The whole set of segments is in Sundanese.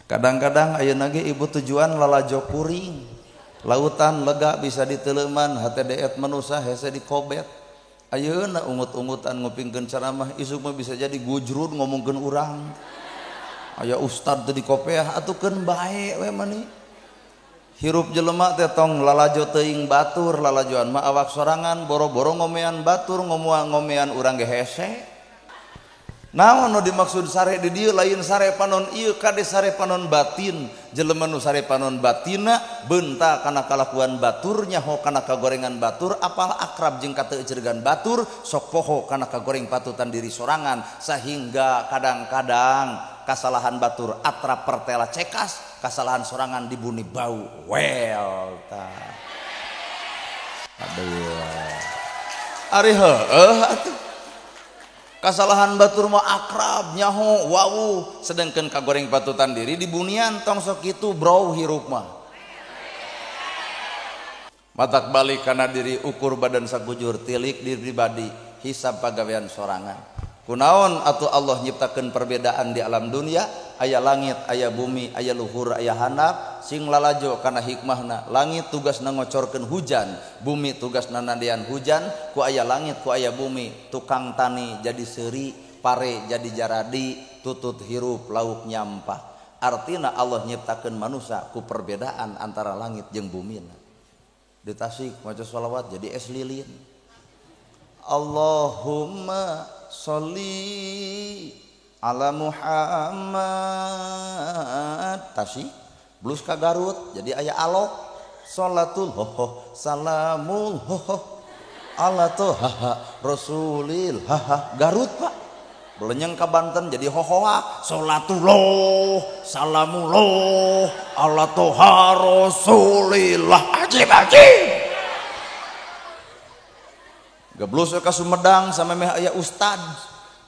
Kadang-kadang ayeuna ge ibu tujuan lalajo kuring. Lautan lega bisa diteleuman, hate deet manusa hese dikobet. Ayeuna ungut-ungutan ngupingkeun ceramah isuk mah bisa jadi gujrud ngomongkeun urang. Aya ustad teu dikopeah atuh keun bae we mani. Hirup jelema teh tong lalajo teuing batur, lalajoan mah awak sorangan, boro-boro ngomean batur, ngomean urang ge hese. Naon nu dimaksud sare di dieu lain sare panon ieu kade sare panon batin. Jelema nu sare panon batina beunta kana kalakuan batur, nyaho kana kagorengan batur, apal akrab jeung kateuceurgan batur, sok poho kana kagoreng patutan diri sorangan sehingga kadang-kadang kasalahan batur atrap pertela cekas, kasalahan sorangan dibuni bau. Well ta. Aduh. Ari heueuh atuh. Kasalahan batur mah akrab nyaho wawuh, sedangkan kagoreng patutan diri dibunian tong sok kitu bro hirup mah. Matak balik kana diri ukur badan sakujur tilik diri pribadi hisab pagawean sorangan. Kunaon atuh Allah nyiptakeun perbedaan di alam dunia, aya langit, aya bumi, aya luhur, aya handap, sing lalajo kana hikmahna. Langit tugasna ngocorkeun hujan, bumi tugasna nandian hujan, ku aya langit, ku aya bumi, tukang tani jadi seuri, pare jadi jaradi, tutut hirup lauk nyampah. Artina Allah nyiptakeun manusia ku perbedaan antara langit jeung bumina. Di Tasik maca sholawat jadi es lilin. Allahumma sholli ala Muhammad. Tasik blus ka Garut jadi aya alok. Sholatul hoho salamul hoho ala toha rasulil haha. Garut pak. Belenyeng ka Banten jadi hohoa. Sholatullah salamullah ala toha rasulillah. Ajib ajib. Geblus ka Sumedang sampe meh aya ustad.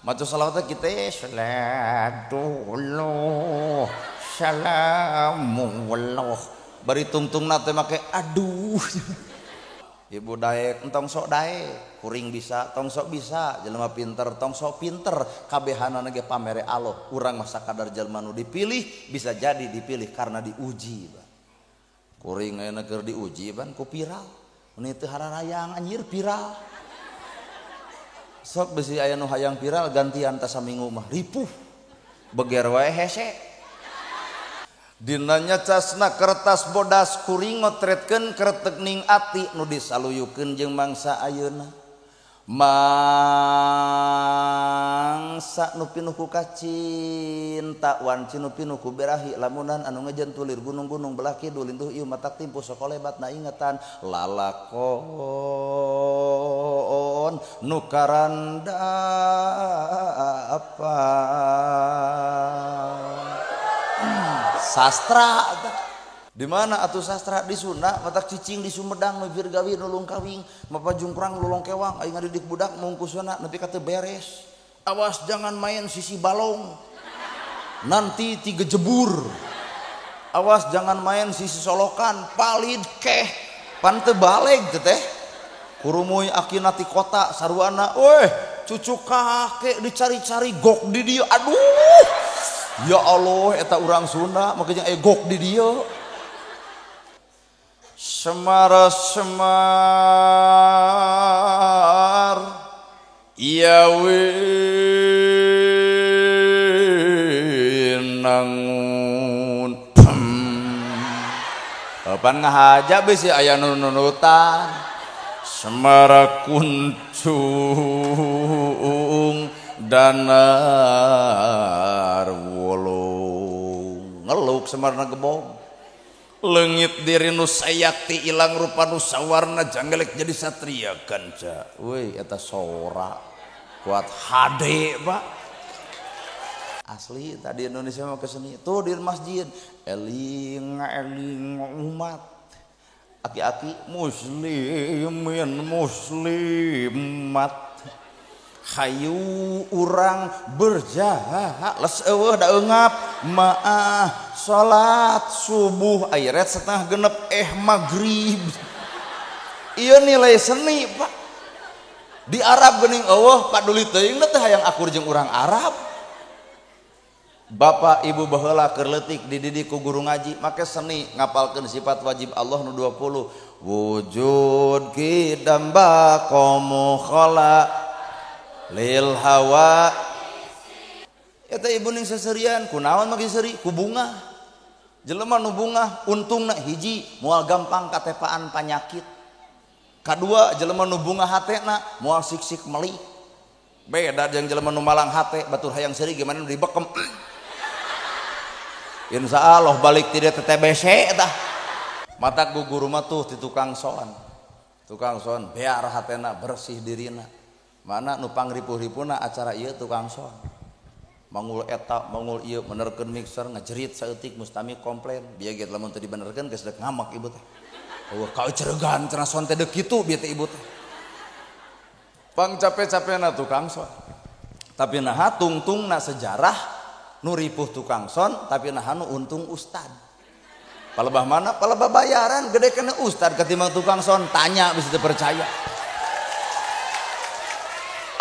Maca salawatna kita salatullah salamullah. Bari tungtungna teh make aduh. Ibu daek entong sok daek, kuring bisa, tong sok bisa, jelema pinter, tong sok pinter, kabehanana ge pamere Allah. Urang mah sakadar jelema nu dipilih bisa jadi dipilih karena diuji. Kuring ayeuna keur diuji ban ku viral. Mun teu hararayang anjir viral. Sok besi aya nu hayang viral gantian tas saminggu mah ripuh. Beger wae hese. Dina nyacasna kertas bodas kuring ngotretkeun kretek ning ati nu disaluyukeun jeung mangsa ayeuna. Mangsa nu pinuh ku kacinta wanci nu pinuh ku berahi lamunan anu ngejen tulir gunung-gunung belah kidul lintuh ieu matak timpu sokolebat na ingetan lalakon nu karandapan. Sastra di mana atuh sastra di Sunda matak cicing di Sumedang nu Virgawi nulung kawing mapa jungkrang lulong kewang aing ngadidik budak mungkusna nepi ka teu beres. Awas jangan main sisi balong nanti tiga jebur. Awas jangan main sisi solokan palid keh pan teu baleg teh teh. Kurumuy akina ti kota saruana weh cucu kakek dicari-cari gok di dieu aduh. Ya Allah eta urang Sunda make jeung aya gok di dieu. Semar semar ya winangun. Pan ngahaja bisi aya nu nunutan. Semara kuncung danar wolong. Ngeluk semarna gebog. Leungit diri nu sayakti ilang rupa nu sawarna janggelek jadi satria kanca. Woi eta sora kuat HD pak. Asli tadi Indonesia mah keseni tuh di masjid eling eling umat aki-aki muslimin muslimat hayu urang berjahat les eueuh da eungap maah salat subuh ayret setengah genep maghrib. Ieu nilai seni pak. Di Arab geuning eueuh paduli teuing teh hayang akur jeung urang Arab. Bapak ibu baheula keur leutik dididik ku guru ngaji make seni ngapalkeun sifat wajib Allah nu 20 wujud kidam baqamu khala lil hawa eta ibu ning seserian kunaon make seuri ku bunga jelema nu bunga untungna hiji moal gampang katepaan panyakit kadua jelema nu bunga hatena moal sik-sik melik beda jeung jelema nu malang hate batur hayang seuri gimana nu dibekem. Insya Allah balik tidak TTBC tah. Mata guru mah tuh di tukang soan. Tukang soan biar hatena bersih dirina. Mana nu pangripuh-ripuhna acara ieu tukang soan. Mangul eta, mangul ieu menerkeun mixer ngajerit saeutik mustami komplain. Bieu ge lamun teu dibenerkeun geus deuk ngamak ibu teh. Eueuh kauceregan cenah soan teh deuk kitu bieu teh ibu teh. Pang capek-capekna tukang soan. Tapi naha tungtungna sejarah nu ripuh tukang son tapi nah nu untung ustad. Palebah mana? Palebah bayaran gede kena ustad ketimbang tukang son. Tanya bisa dipercaya.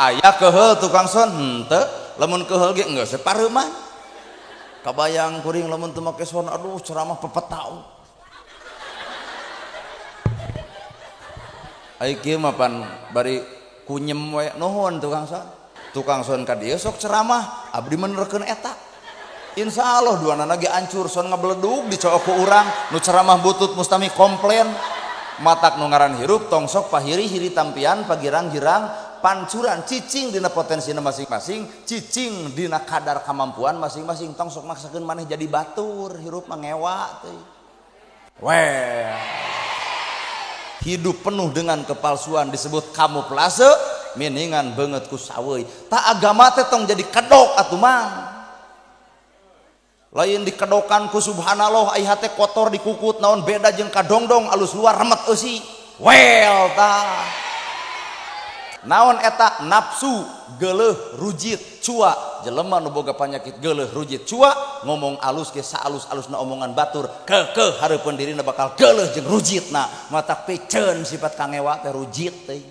Aya keheul tukang son henteu, lamun keheul ge geus separeuman. Kabayang kuring lamun teu make son aduh ceramah pepetau. Ai kieu mah pan bari kunyem we nuhun tukang son. Tukang son ka dieu sok ceramah abdi menerkeun eta. Insya Allah dua nana ge ancur son ngabeledug dicook ku urang nu ceramah butut mustami komplain matak nu ngaran hirup tong sok pahiri-hiri tampian pagirang-girang pancuran cicing dina potensina masing-masing cicing dina kadar kemampuan masing-masing tong sok maksakeun maneh jadi batur hirup mah ngewa teuing weh hidup penuh dengan kepalsuan disebut kamuflase miningan beungeut ku saweuy tak agama teh tong jadi kedok atuh mah lain dikedokan ku subhanallah ai hate kotor dikukut naon beda jeung kadongdong alus luar remet eusi well tah naon eta nafsu geuleuh rujit cua jelema nu boga panyakit geuleuh rujit cua ngomong alus ge saalus-alusna omongan batur keukeuh hareupeun dirina bakal geuleuh jeung rujitna mata piceun sifat kangewa teh rujit teh.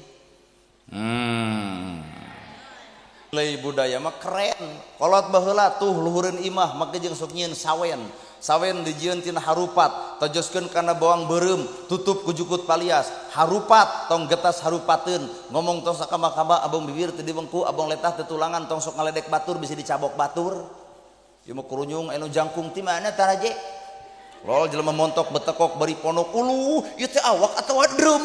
Nilai budaya mah keren. Kolot baheula tuh luhureun imah make jeung sok nyieun sawen. Sawen dijieun tina harupat, tojoskeun kana bawang beureum, tutup ku jukut palias. Harupat tong getas harupateun, ngomong tong sakama-kama abong bibir teu dibengku, abong letah teu tulangan, tong sok ngaledek batur bisi dicabok batur. Ieu mah kurunyung anu jangkung ti mana taraje? Lol jelema montok betekok bari ponok uluh, ieu teh awak atawa drum.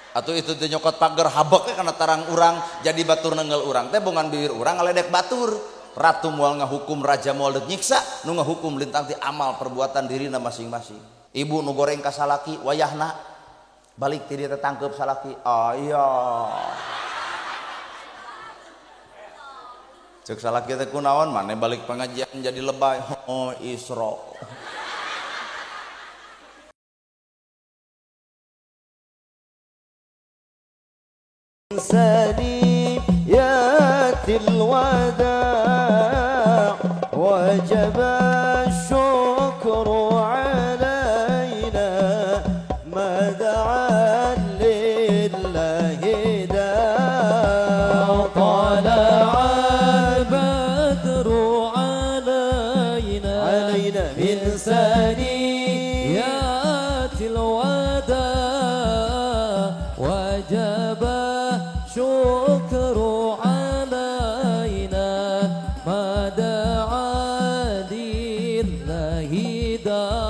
Atau itu teh nyokot pagar habek karena tarang urang jadi batur nenggel urang teh bongan bibir urang ngaledek batur. Ratu moal ngahukum raja moal deuk nyiksa nu ngahukum lintang ti amal perbuatan dirina masing-masing. Ibu nu goreng ka salaki wayahna balik ti dieu teh tangkeup salaki aya ceuk salaki teh kunaon maneh balik pengajian jadi lebay oh Isra. ثنيات الوداع وجب الشكر علينا ما دعا لله داع طلع البدر علينا من ثنيات الوداع وجب شكر علينا ما دعا لله داع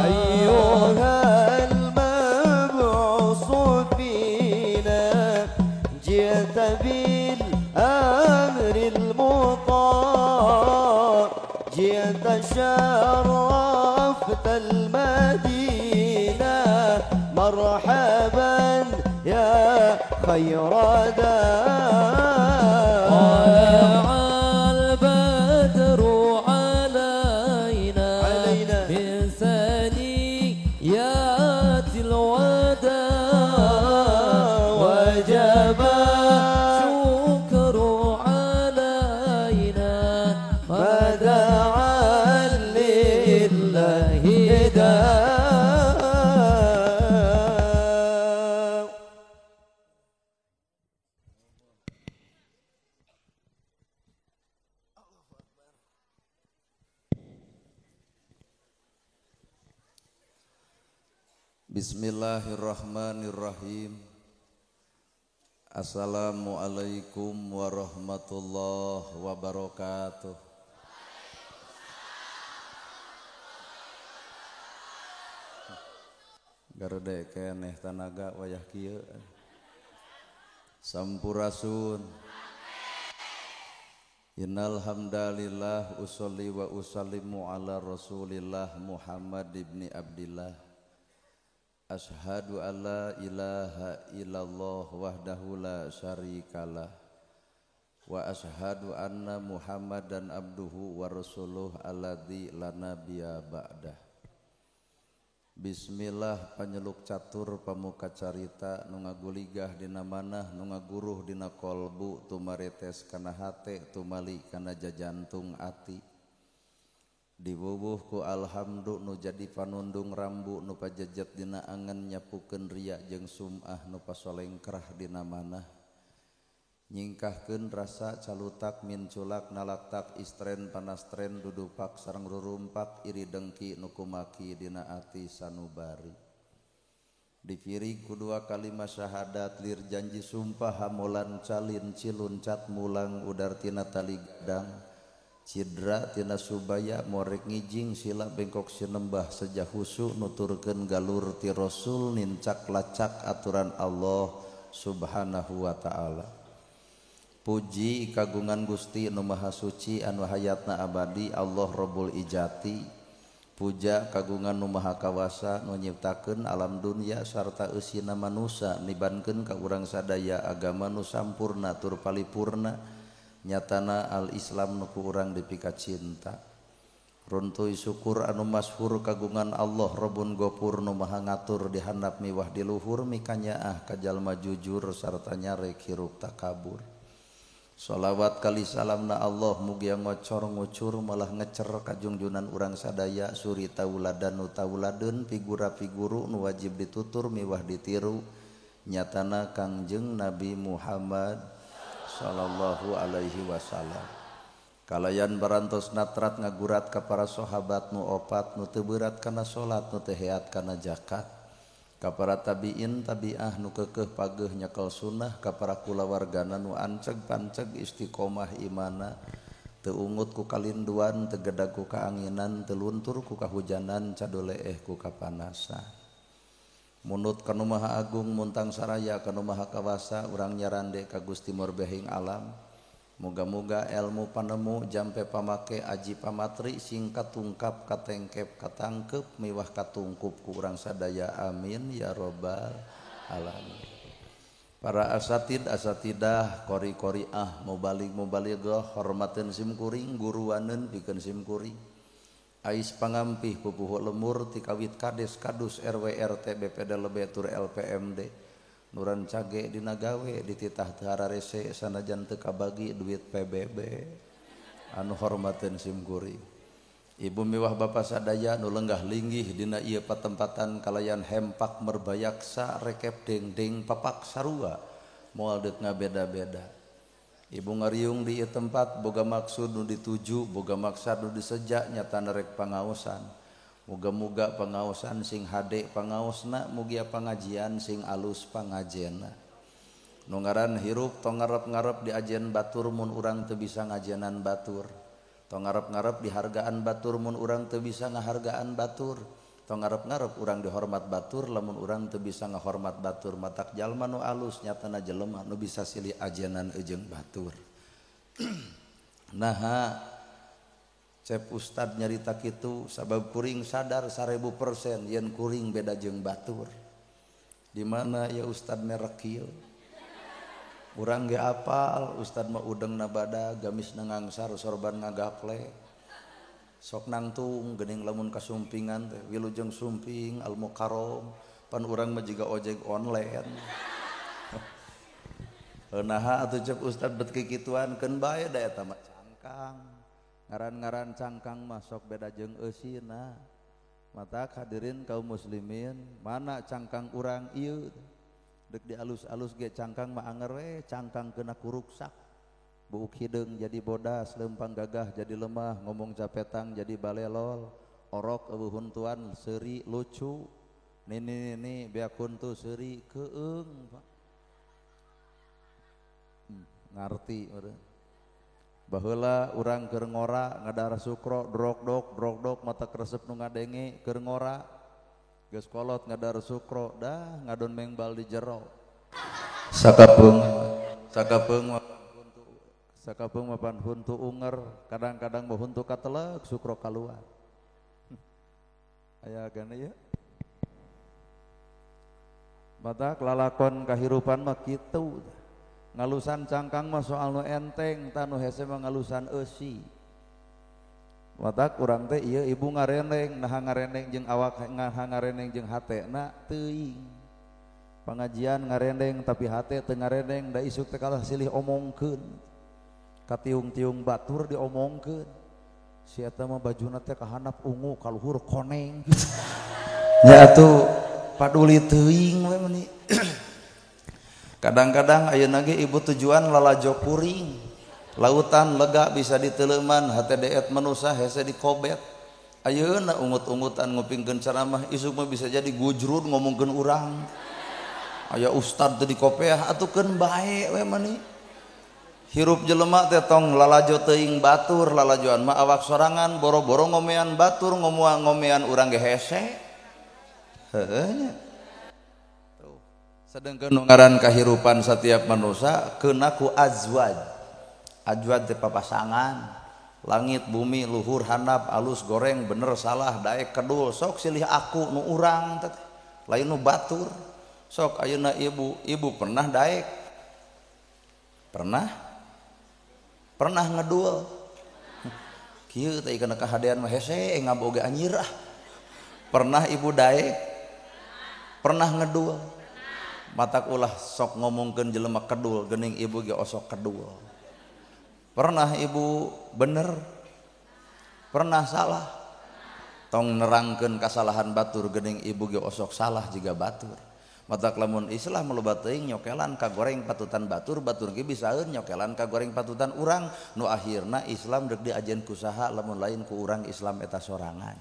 أيها المبعوث فينا جئت بالأمر المطاع جئت شرفت المدينة مرحبا يا خير دار طلع البدر علينا من ثنيات الوداع وجب الشكر علينا ما دعا لله داع. Bismillahirrahmanirrahim. Assalamualaikum warahmatullahi wabarakatuh. Garede keneh tanaga wayah kieu. Sampurasun. Innal hamdalillah usolli wa usallimu ala Rasulillah Muhammad ibni Abdillah. Ashhadu alla ilaha illallah wahdahu la syarikalah wa ashhadu anna Muhammadan abduhu wa rasuluh alladzi la nabiyya ba'dah. Bismillah panyeluk catur pamuka carita nu ngaguligah dina manah nu ngaguruh dina kolbu tumaretes kana hate tumali kana jajantung ati. Diwuwuh ku alhamdu nu jadi panundung rambu nu pajejet dina angen nyapukeun riya jeung sum'ah nu pasolengkrah dina manah. Nyingkahkeun rasa calutak minculak nalaktak istren panastren dudupak sareng rurumpak iri dengki nu kumaki dina ati sanubari. Difirig ku dua kalimat syahadat lir janji sumpah hamulan calin ciluncat mulang udar tina tali gadang cidra tina subaya morek ngijing sila bengkok sinembah sejah husu nuturkeun galur ti Rasul nincak lacak aturan Allah subhanahu wa ta'ala. Puji kagungan Gusti nu Maha Suci anu hayatna abadi Allah Rabbul Ijati. Puja kagungan nu Maha Kawasa nu nyiptakeun alam dunya sarta eusina manusa nibankeun ka urang sadaya agama nu sampurna tur palipurna nyatana al-Islam nu ku urang dipika cinta. Runtuy syukur anu masyhur kagungan Allah Rabbun Gopur nu Maha ngatur di handap miwah di luhur mikanyaah ka jalma jujur sarta nyarek hirup takabur. Sholawat kali salamna Allah mugia ngocor ngucur malah ngecer kajungjunan urang sadaya suri tauladan nu tauladeun figura figuru nu wajib ditutur miwah ditiru nyatana Kangjeng Nabi Muhammad sallallahu alaihi wasallam. Kalayan barantos natrat ngagurat ka para sahabat nu opat nu teu beurat kana salat nu teu heat kana zakat. Ka para tabiin tabiah nu keukeuh pageuh nyekel sunnah ka para kulawargana nu anceg panceg istiqomah imana teu ungut ku kalinduan teu gedag ku kaanginan teu luntur ku kahujanan cadoleeh ku kapanasan. Munut kanu Maha Agung muntang saraya kanu Maha Kawasa urang nyarande ka Gusti Murbehing alam. Moga-moga ilmu panemu jampe pamake aji pamatri sing katungkap katengkep katangkep miwah katungkup ku urang sadaya amin ya robbal alamin. Para asatid asatidah kori koriah mubalig mubalighah hormateun sim kuring guruaneun pikeun sim kuring. Ais pangampih pupuhu lemur ti kawit kades kadus RW RT BPD lebe tur LPMD nuran cage dina gawe dititah teu hararese sanajan teu kabagi duit PBB anu hormateun sim kuring. Ibu miwah bapa sadaya nu lenggah linggih dina ieu patempatan kalayan hempak merbayaksa rekep dengdeng papak sarua moal deuk ngabeda-beda. Ibu ngariung di ieu tempat boga maksud nu dituju boga maksad nu diseja nyatana rek pangaosan. Muga-muga pangaosan sing hade pangaosna mugia pangajian sing alus pangajena. Nu ngaran hirup tong ngarep-ngarep diajen batur mun urang teu bisa ngajenan batur. Tong ngarep-ngarep dihargaan batur mun urang teu bisa ngahargaan batur. Tong ngarep-ngarep urang dihormat batur lamun urang teu bisa ngahormat batur. Matak jalma nu alus nyatana jelema nu bisa silih ajenan eujeung batur. Naha Cep Ustad nyarita kitu sabab kuring sadar 1000% yen kuring beda jeung batur. Di mana ya Ustad merek kieu? Urang ge apal Ustad mah udengna bada gamisna ngangsar sorban ngagaple. Sok nangtung geuning lamun kasumpingan teh wilujeng sumping al mukarrom pan urang mah jiga ojek online. Naha atuh cep Ustad bet kikituan keun bae da eta mah cangkang. Ngaran-ngaran cangkang masuk beda jeung eusina. Mata hadirin kaum muslimin, mana cangkang urang ieu dek dialus-alus ge cangkang mah anger we, cangkang kena kuruksak. Buuk hideung jadi bodas, lempang gagah jadi lemah, ngomong capetang jadi balelol, orok eueuh huntuan seuri lucu. Nini nini beak huntu seuri keung Pak. Ngarti meureun. Baheula urang keur ngora ngadahar sukro drok dok mata kresep nu ngadenge keur ngora geus kolot ngadahar sukro dah ngadon mengbal di jero. Sakapeung sakapeung sakapeung mapan huntu unger kadang-kadang mah huntu kateleg sukro kaluar. Aya gane ya. Mata lalakon kahirupan mah kitu. Ngalusan cangkang mah soal nu enteng tanu hese mah ngalusan eusi. Matak urang teh ieu ibu ngareneng naha ngareneng jeung awak naha ngareneng jeung hatena teuing. Pangajian ngarendeng tapi hate teu ngarendeng da isuk teh kalah silih omongkeun. Katiung-tiung batur diomongkeun. Si eta mah bajuna teh kahanap ungu kaluhur koneng. Nya atuh paduli teuing we meuni. Kadang-kadang ayeuna ge ibu tujuan lalajo kuring. Lautan lega bisa diteuleman, hate deet manusa hese dikobet. Ayeuna ungut-ungutan ngupingkeun ceramah isuk mah bisa jadi gujrud ngomongkeun urang. Aya ustad teu dikopeah atuh keun bae we mani. Hirup jelema teh tong lalajo teuing batur, lalajoan mah awak sorangan boro-boro ngomean batur, ngomean urang ge hese. Heueuh nya. Sedangkan ngaran kahirupan setiap manusia kena ku azwaj. Azwaj teh papasangan. Langit, bumi, luhur, handap, alus, goreng, bener, salah, daek, kedul, sok silih aku nu urang teh. Lain nu batur. Sok ayeuna ibu, ibu pernah daek? Pernah? Pernah ngedul? Kieu teh kana kahadean mah hese ngaboga anjir ah. Pernah ibu daek? Pernah ngedul? Matak ulah sok ngomongkeun jelema kedul geuning ibu ge osok kedul. Pernah ibu bener? Pernah salah? Tong nerangkeun kasalahan batur geuning ibu ge osok salah jiga batur. Matak lamun Islam loba teuing nyokelan ka goreng patutan batur, batur ge bisaeun nyokelan ka goreng patutan urang nu akhirna Islam deuk diajen ku saha lamun lain ku urang Islam eta sorangan.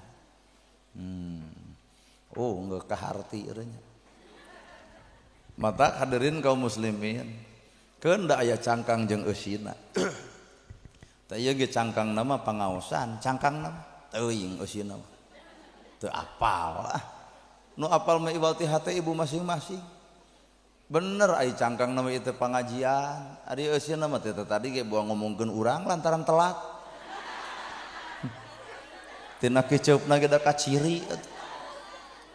Oh, geus kaharti eureun. Mata hadirin kaum muslimin keun da aya cangkang jeung eusina. Tah ieu ge cangkang nama pangaosan, cangkang nama teuing eusina mah. Teu apal ah. Nu apal mah iwal ti hate ibu masing-masing. Bener ai cangkang nama itu pangajian, ari eusina mah teh tadi ge buang ngomongkeun urang lantaran telat. Tina kiceupna ge da kaciri.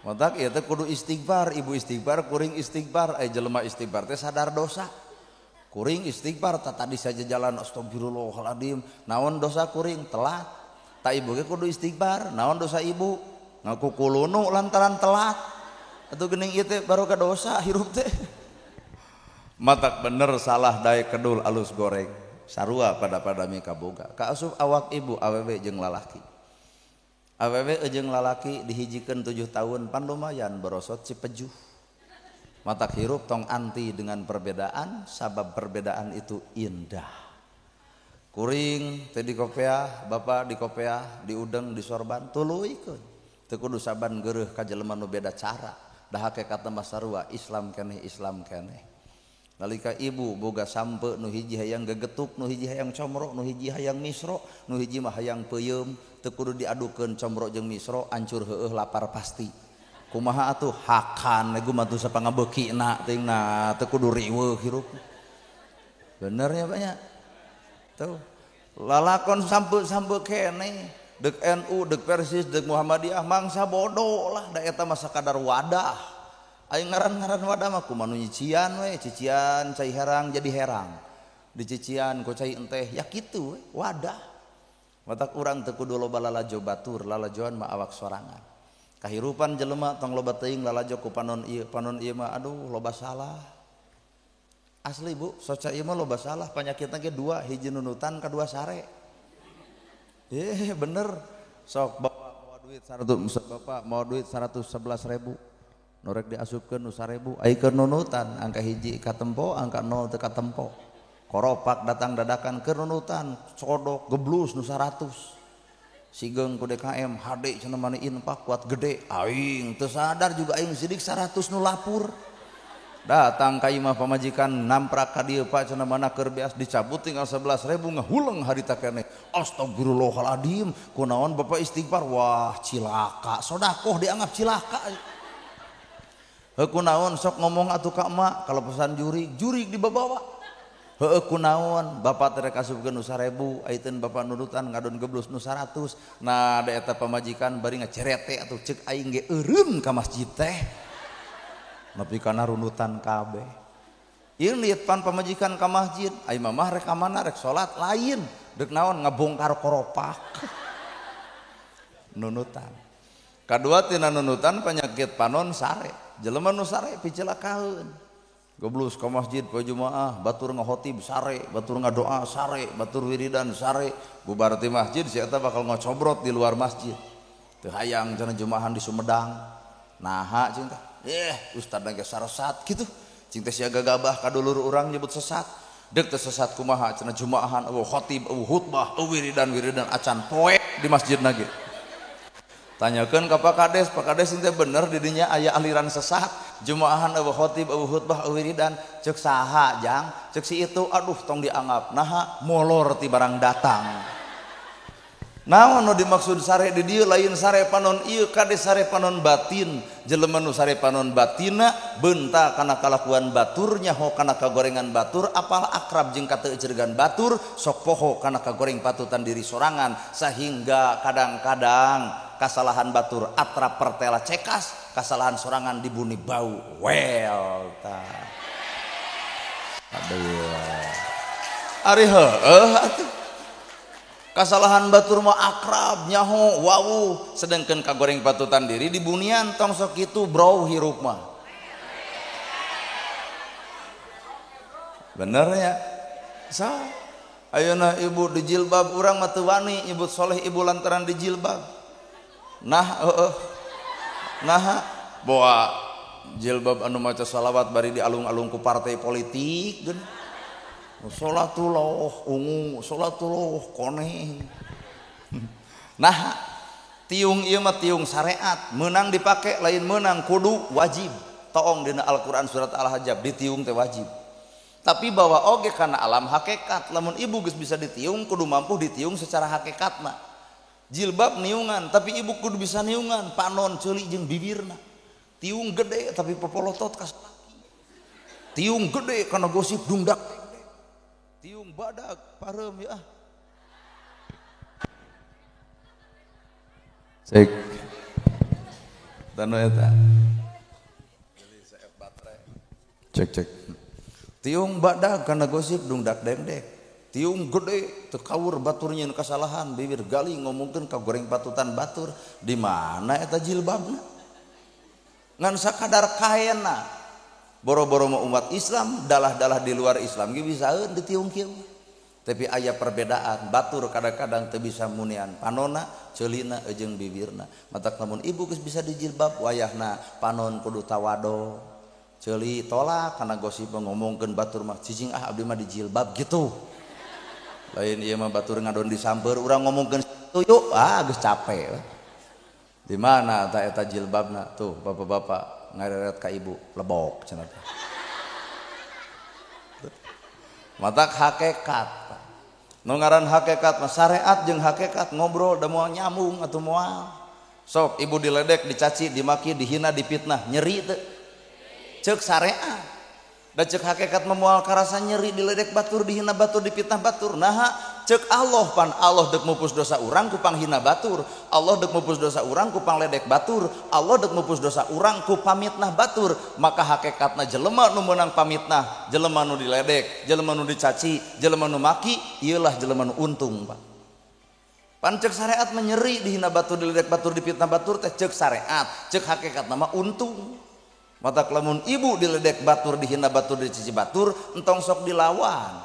Matak ieu teh kudu istighfar, ibu istighfar, kuring istighfar, ai jelema istighfar teh sadar dosa. Kuring istighfar tah tadi saja jalan astagfirullahaladzim, naon dosa kuring telat. Ta ibu ge kudu istighfar, naon dosa ibu? Ngaku kulunu lantaran telat. Atuh geuning ieu teh baru ka dosa hirup teh. Matak bener salah daek kedul alus goreng. Sarua pada-pada mikaboga. Kaasup awak ibu awewe jeung lalaki. Awewe jeung lalaki dihijikeun 7 tahun pan lumayan borosot cipejuh. Matak hirup tong anti dengan perbedaan sabab perbedaan itu indah. Kuring teh dikopeah, bapak dikopeah, diudeng, disorban, tuluykeun. Teu kudu saban geureuh ka jelema nu beda cara. Da hakikatna mah sarua Islam keneh Islam keneh. Nalika ibu boga sampe nu hiji hayang gegetuk, nu hiji hayang comro, nu hiji hayang misro, nu hiji mah hayang peuyeum, teu kudu diadukeun comro jeung misro, ancur heueuh lapar pasti. Kumaha atuh hakan egu mah teu sapangabeukina teuingna, teu kudu riweuh hirup. Bener ya Pak nya? Tuh. Lalakon sampe-sampe keneh, deuk NU, deuk Persis, deuk Muhammadiyah mangsa bodoh lah da eta mah sakadar wadah. Ayo ngaran-ngaran wadah mah kumaha nu nyician we, cician cai herang jadi herang. Dicician ku cai enteh, ya kitu we, wadah. Matak urang teu kudu loba lalajo batur, lalajoan mah awak sorangan. Kahirupan jelema tong loba teuing lalajo ku panon ieu mah aduh loba salah. Asli Bu, soca ieu mah loba salah, panyakitna ge dua, hiji nunutan kadua sare. Bener. Sok bapak mau duit 100, bapak mau duit 111.000. Norek diasupkeun nu 1000, ai keur nunutan angka hiji katempo, angka 0 teu katempo. Koropak datang dadakan keur nunutan, sodok geblus nu 100. Sigeung ku DKM HD cenah mani infak kuat gede aing teu sadar juga aing sidik 100 nu lapur. Datang ka imah pamajikan namprak ka dieu Pak cenah mana keur beas dicabut tinggal 11.000 ngahuleng harita keneh. Astagfirullahaladzim, kunaon bapak istighfar, wah cilaka, sodakoh dianggap cilaka. Heuh kunaon sok ngomong atuh ka emak kalau pesan jurig, jurig dibabawa. Heuh kunaon bapak teh rek asupkeun nu 1000, aiteun bapak nurutan ngadon geblus nu 100. Nah da eta pamajikan bari ngacerete atuh ceuk aing ge eureun ka masjid teh. Nepi kana runutan kabeh. Ieu liet pan pamajikan ka masjid, ai mamah rek ka mana rek salat lain, deuk naon ngabongkar koropak. Nunutan. Kadua tina nunutan penyakit panon sare. Jelema nu sare picilakaeun. Goblus ka masjid poe Jumaah, batur ngahotib sare, batur ngadoa sare, batur wiridan sare, bubar ti masjid si eta bakal ngocobrot di luar masjid. Teu hayang cenah Jumaahan di Sumedang. Naha cinta. Ustad ge saresat gitu. Cing teh sia gagabah ka dulur urang nyebut sesat. Deuk teh sesat kumaha cenah Jumaahan eueuh khotib, eueuh khutbah, eueuh wiridan-wiridan acan poe di masjidna ge. Tanyakeun ka Pak Kades teh bener di dinya aya aliran sesat, Jumaahan eueuh khotib, eueuh khutbah, eueuh wiridan. Ceuk saha jang? Ceuk si itu, aduh tong dianggap. Naha molor ti barang datang. Naon nu dimaksud sare di dieu lain sare panon ieu kade sare panon batin. Jelema nu sare panon batina beunta kana kalakuan batur nyaho kana kagorengan batur apal akrab jeung kateuceurgan batur sok poho kana kagoreng patutan diri sorangan sehingga kadang-kadang kasalahan batur atrap pertela cekas kasalahan sorangan dibuni bau well ta. Aduh. Ari heueuh atuh. Kasalahan batur mah akrab nyaho wawuh sedangkan kagoreng patutan diri di bunian tong sok kitu bro hirup mah. Bener ya? Sa ayeuna ibu di jilbab urang mah teu wani nyebut soleh ibu lantaran di jilbab. Nah heueuh. Nah boa jilbab anu maca salawat bari dialung-alung ku partai politik geun. Salatullah ungu, salatullah koneng. Nah, tiung ieu mah tiung syariat, meunang dipake lain meunang kudu wajib. Toong dina Al-Qur'an surat Al-Ahzab ditiung teh wajib. Tapi bawa oge kana alam hakikat, lamun ibu geus bisa ditiung kudu mampu ditiung secara hakikatna. Jilbab niungan, tapi ibu kudu bisa niungan, panon ceuli jeung bibirna. Tiung gede tapi popolotot ka salaki. Tiung gede kana gosip dungdak. Tiung badak pareum ya. Cek. Tanu eta. Cek cek. Tiung badak kana gosip dungdak dengdek. Tiung gede teu kawur batur nyieun kasalahan bibir gali ngomongkeun ka goreng patutan batur. Di mana eta jilbabna? Ngan sakadar kaena. Boro-boro mah umat Islam, dalah-dalah di luar Islam ge bisaeun ditiung kieu. Tapi aya perbedaan, batur kadang-kadang teu bisa munian panona, ceulina jeung bibirna. Matak lamun ibu geus bisa dijilbab wayahna panon kudu tawado. Ceuli tolak kana gosip ngomongkeun batur mah cicing ah abdi mah dijilbab gitu. Lain ieu mah batur ngadon disamper urang ngomongkeun yuk ah geus capek. Di mana ta eta jilbabna tuh bapak-bapak ngareret ka ibu lebok cenah teh. Matak hakikat. Nu ngaran hakikat mah syariat jeung hakikat ngobrol da moal nyambung atuh moal. Sok ibu diledek, dicaci, dimaki, dihina, dipitnah, nyeri teu? Ceuk syariat. Da ceuk hakikat mah moal karasa nyeri diledek batur, dihina batur, dipitnah batur. Naha ceuk Allah pan Allah deuk mupus dosa urang ku panghina batur, Allah deuk mupus dosa urang ku pangledek batur, Allah deuk mupus dosa urang ku pamitnah batur. Maka hakikatna jelema nu meunang pamitnah, jelema nu diledek, jelema nu dicaci, jelema nu maki, ieulah jelema nu untung, Pak. Pan ceuk syariat menyeri dihina batur, diledek batur, dipitnah batur teh ceuk syariat, ceuk hakikatna mah untung. Matak lamun ibu diledek batur, dihina batur, dicaci batur, entong sok dilawan.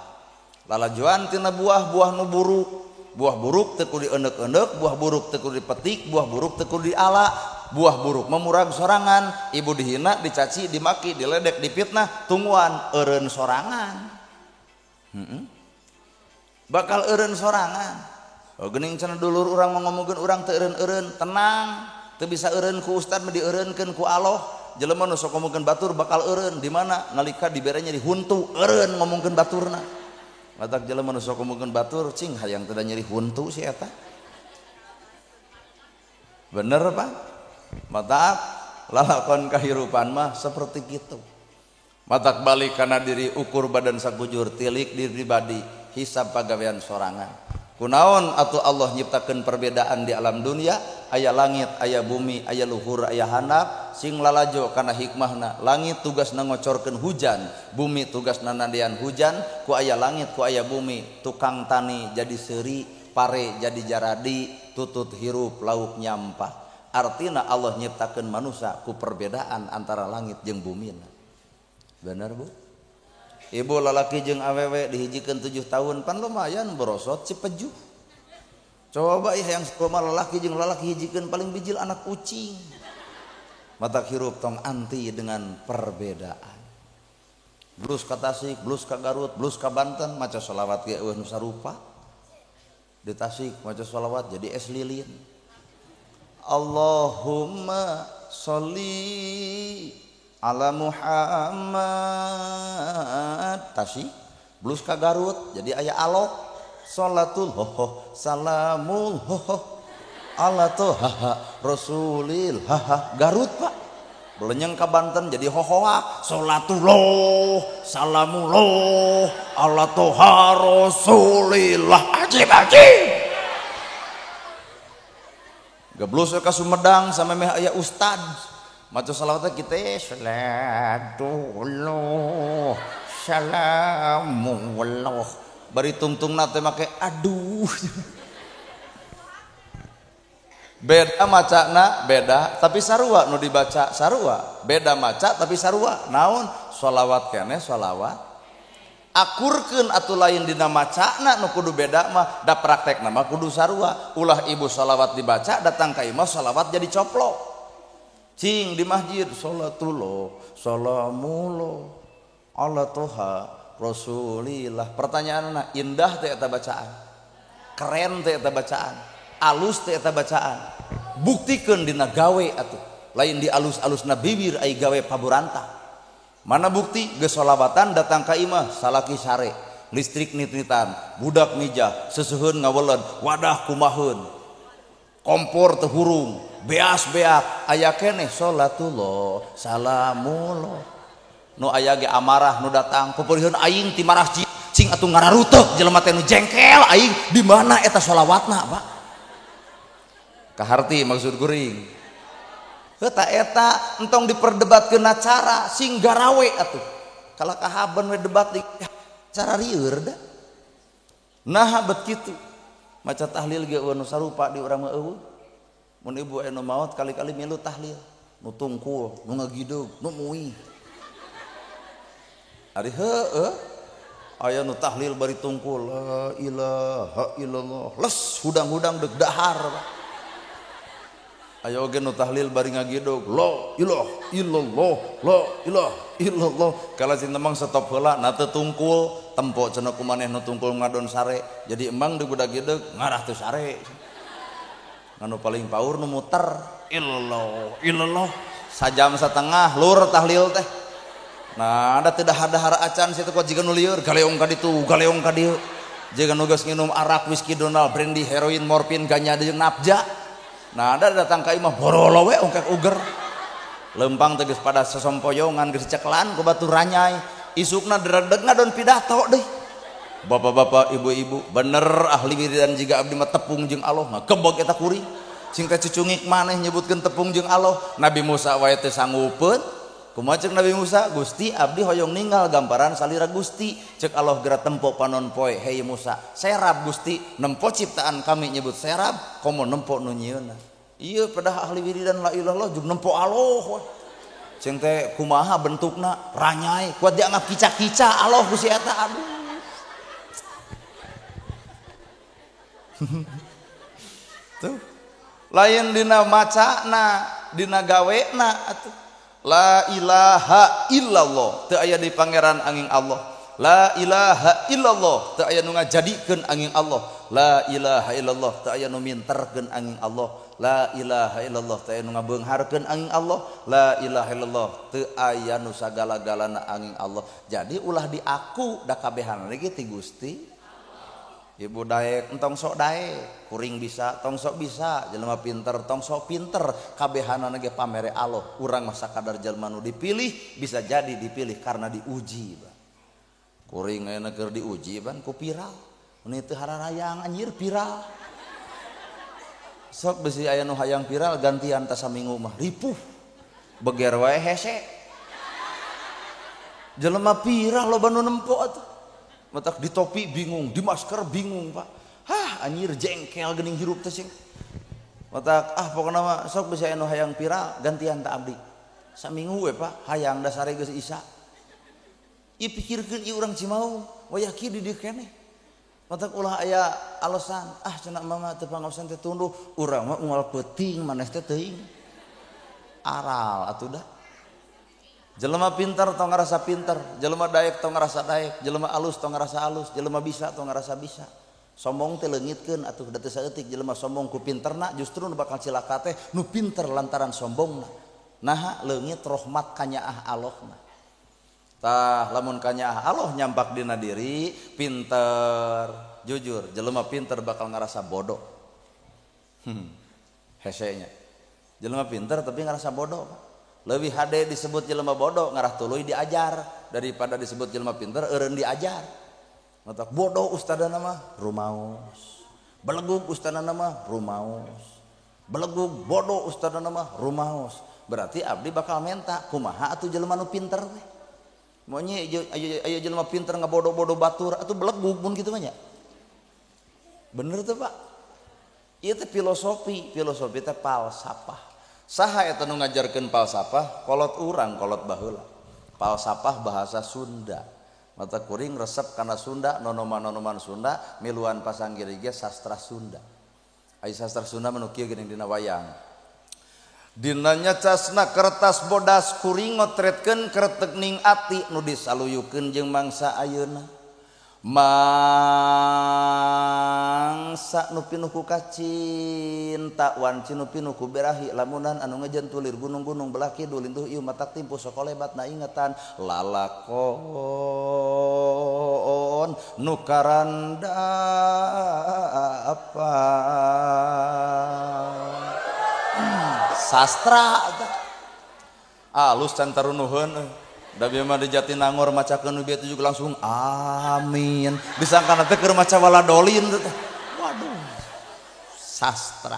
Lalajuan tina buah-buah nu buruk, buah buruk teu kudu dieneuk-eneuk, buah buruk teu kudu dipetik, buah buruk teu kudu diala, buah buruk memurag sorangan, ibu dihina, dicaci, dimaki, diledek, dipitnah, tungguan eureun sorangan. Bakal eureun sorangan. Oh, geuning cenah dulur urang mah ngomongkeun urang teu eureun-eureun, tenang, teu bisa eureun ku ustad mah dieureunkeun ku Allah. Jelema nu sok ngomongkeun batur bakal eureun di mana nalika dibere nyeri huntu, eureun ngomongkeun baturna. Matak jelema nu sok ngomongkeun batur cing hayang teu da nyeri huntu si eta. Bener Pak? Matak lalakon kahirupan mah seperti kitu. Matak balik kana diri ukur badan sakujur tilik diri pribadi hisab pagawean sorangan. Kunaon atuh Allah nyiptakeun perbedaan di alam dunia, aya langit, aya bumi, aya luhur, aya handap, sing lalajo kana hikmahna. Langit tugasna ngocorkeun hujan, bumi tugasna nandian hujan, ku aya langit, ku aya bumi, tukang tani jadi seuri, pare jadi jaradi, tutut hirup lauk nyampah. Artina Allah nyiptakeun manusia ku perbedaan antara langit jeung bumina. Bener Bu? Ibu lalaki jeung awewe dihijikeun 7 tahun pan lumayan borosot cipejuh. Coba ih yang sekolah lalaki jeung lalaki hijikeun paling bijil anak kucing. Matak hirup tong anti dengan perbedaan. Blus ka Tasik, blus ka Garut, blus ka Banten maca sholawat ge eueuh nu sarupa. Di Tasik maca sholawat jadi es lilin. Allahumma sholli ala Muhammad. Tasik blus ka Garut jadi aya alok salatul hoho salamul hoho ala toha rasulil haha. Garut Pak. Belenyeng ka Banten jadi hohoa salatullah salamullah ala toha rasulillah. Ajib ajib. Geblus ka Sumedang sampe meh aya ustad maca salawatna kita salatullah salamullah bari tungtungna teh make aduh. Beda macana beda tapi sarua nu dibaca sarua, beda maca tapi sarua. Naon sholawat keneh sholawat akurkeun atuh lain dina macana nu kudu beda mah da praktekna mah kudu sarua. Ulah ibu sholawat dibaca datang ka imah sholawat jadi coplok. Cing di masjid salatullah salamullah ala toha rasulillah. Pertanyaanna indah teh eta bacaan, keren teh eta bacaan, alus teh eta bacaan. Buktikeun dina gawe atuh, lain di alus-alusna bibir ai gawe paburanta. Mana bukti geus sholawatan datang ka imah salaki sare, listrik nit-nitan, budak mijah, seseuheun ngaweled, wadah kumaheun, kompor teu hurung, beas-beak, aya keneh salatullah salamullah. Nu aya ge amarah nu datang pupuriheun aing ti marah cing atuh ngararuteuk jelema teh nu jengkel aing di mana eta sholawatna Pak. Kaharti maksud kuring. Heuh ta eta entong diperdebatkeun cara sing garawe atuh. Kalah kahaban we debat di cara rieur da. Naha bet kitu. Maca tahlil ge eueuh nu sarupa di urang mah eueuh. Mun ibu anu maot kali-kali milu tahlil, nu tungkul, nu ngagideug, nu muih. Ari heueuh aya nu tahlil bari tungkul la ilaha illallah, les hudang-hudang deuk dahar. Aya oge nu tahlil bari ngagidog la ilaha illallah la ilaha illallah. Kala cinta mang stop heula na teu tungkul, tempo cenah ku maneh nu tungkul ngadon sare. Jadi emang di gudag-gideg ngarah teu sare. Anu paling paur nu muter illallah illallah sajam setengah lur tahlil teh. Nah, ada tidak dahar acan situ kuat jiga nu lieur galeong ka ditu galeong ka dieu. Jiga nu geus nginum arak whisky Donald brandy heroin morfin ganja jeung napja. Nah, ada datang ka imah borolo we ongkek uger. Lempang teh geus pada sesompoyongan geus diceklan ku batur ranyai. Isukna dredeg ngadon pidato deui. Bapak-bapak, ibu-ibu, bener ahli wiridan jiga abdi mah tepung jeung Allah ngagebeg eta kuring. Cing teh cucungik maneh nyebutkeun tepung jeung Allah. Nabi Musa wae teh sanggupeun. Kumaha ceuk Nabi Musa? Gusti abdi hoyong ninggal gambaran salira Gusti. Ceuk Allah geura tempo panon poe, hei Musa, serab Gusti nempo ciptaan kami nyebut serab, komo nempo nu nyieunna. Ieu pedah ahli wiridan la ilaha illallah jeung nempo Allah. Cing teh kumaha bentukna ranyai kuat dianggap kica-kica Allah ku si eta aduh. Tuh. Lain dina macana, dina gawena atuh. La ilaha illallah teu aya di pangeran angin Allah. La ilaha illallah teu aya nu ngajadikeun angin Allah. La ilaha illallah teu aya nu minterkeun angin Allah. La ilaha illallah teu aya nu ngabeungharkeun angin Allah. La ilaha illallah teu aya nu sagala-galana angin Allah. Jadi ulah diaku da kabehanana ge ti Gusti. Ibu daek entong sok daek, kuring bisa tong sok bisa, jelema pinter tong sok pinter, kabehanana ge pamere Allah. Urang mah sakadar jelema nu dipilih bisa jadi dipilih karena diuji. Ba. Kuring ayeuna keur diuji ban ku viral. Mun teu hararayang anjir viral. Sok bisi aya nu hayang viral gantian tas saminggu mah ripuh. Beger wae hese. Jelema viral loba nu nempo atuh. Matak di topi bingung, di masker bingung, Pak. Hah, anjir jengkel geuning hirup teh sing. Matak ah pokona mah sok bisi aya nu hayang viral gantian ta abdi. Saminggu we Pak, hayang dasare geus isa. Ieu pikirkeun ieu urang Cimaung, wayah kieu di dieu keneh. Matak ulah aya alasan, ah cenah mama teu pangaosan teh tunduh, urang mah unggal peuting maneh teh teuing. Aral atuh dah. Jelema pinter tong ngarasa pinter, jelema daek tong ngarasa daek, jelema alus tong ngarasa alus, jelema bisa tong ngarasa bisa. Sombong teh leungitkeun atuh da teu saeutik jelema sombong ku pinterna justru nu bakal cilaka teh nu pinter lantaran sombongna. Naha leungit rahmat kanyaah Allahna. Tah lamun kanyaah Allah nyampak dina diri pinter, jujur jelema pinter bakal ngarasa bodoh. Hesenya. Jelema pinter tapi ngarasa bodoh. Leuwih hade disebut jelema bodoh ngarah tuluy diajar daripada disebut jelema pinter eureun diajar. Matak bodoh ustadana mah rumaos. Belegug ustadana mah rumaos. Belegug bodoh ustadana mah rumaos. Berarti abdi bakal menta kumaha atuh jelema nu pinter teh. Monya aya jelema pinter ngabodoh-bodoh batur atuh belegug mun kitu mah nya. Bener teh Pak? Ieu teh filosofi, filosofi teh falsafah. Saha eta nu ngajarkeun falsafah? Kolot urang, kolot baheula. Falsafah bahasa Sunda. Mata kuring resep kana Sunda, nonoman-nonoman Sunda, miluan pasanggiri ge sastra Sunda. Ai sastra Sunda mah nu kieu geuning dina wayang. Dina nyacasna kertas bodas kuring ngotretkeun kretekning ati nu disaluyukeun jeung mangsa ayeuna. Mangsa nu pinuh ku kacinta wanci nu pinuh ku berahi lamunan anu ngejen tulir gunung-gunung belah kidul lintuh ieu matak timpu sokolebat na ingetan lalakon nu karandapan. Sastra alus can tarunuheun. Da bieu mah di Jatinangor macakeun nu bieu juga langsung amin. Disangkana teh keur maca waladolin teh. Waduh. Sastra.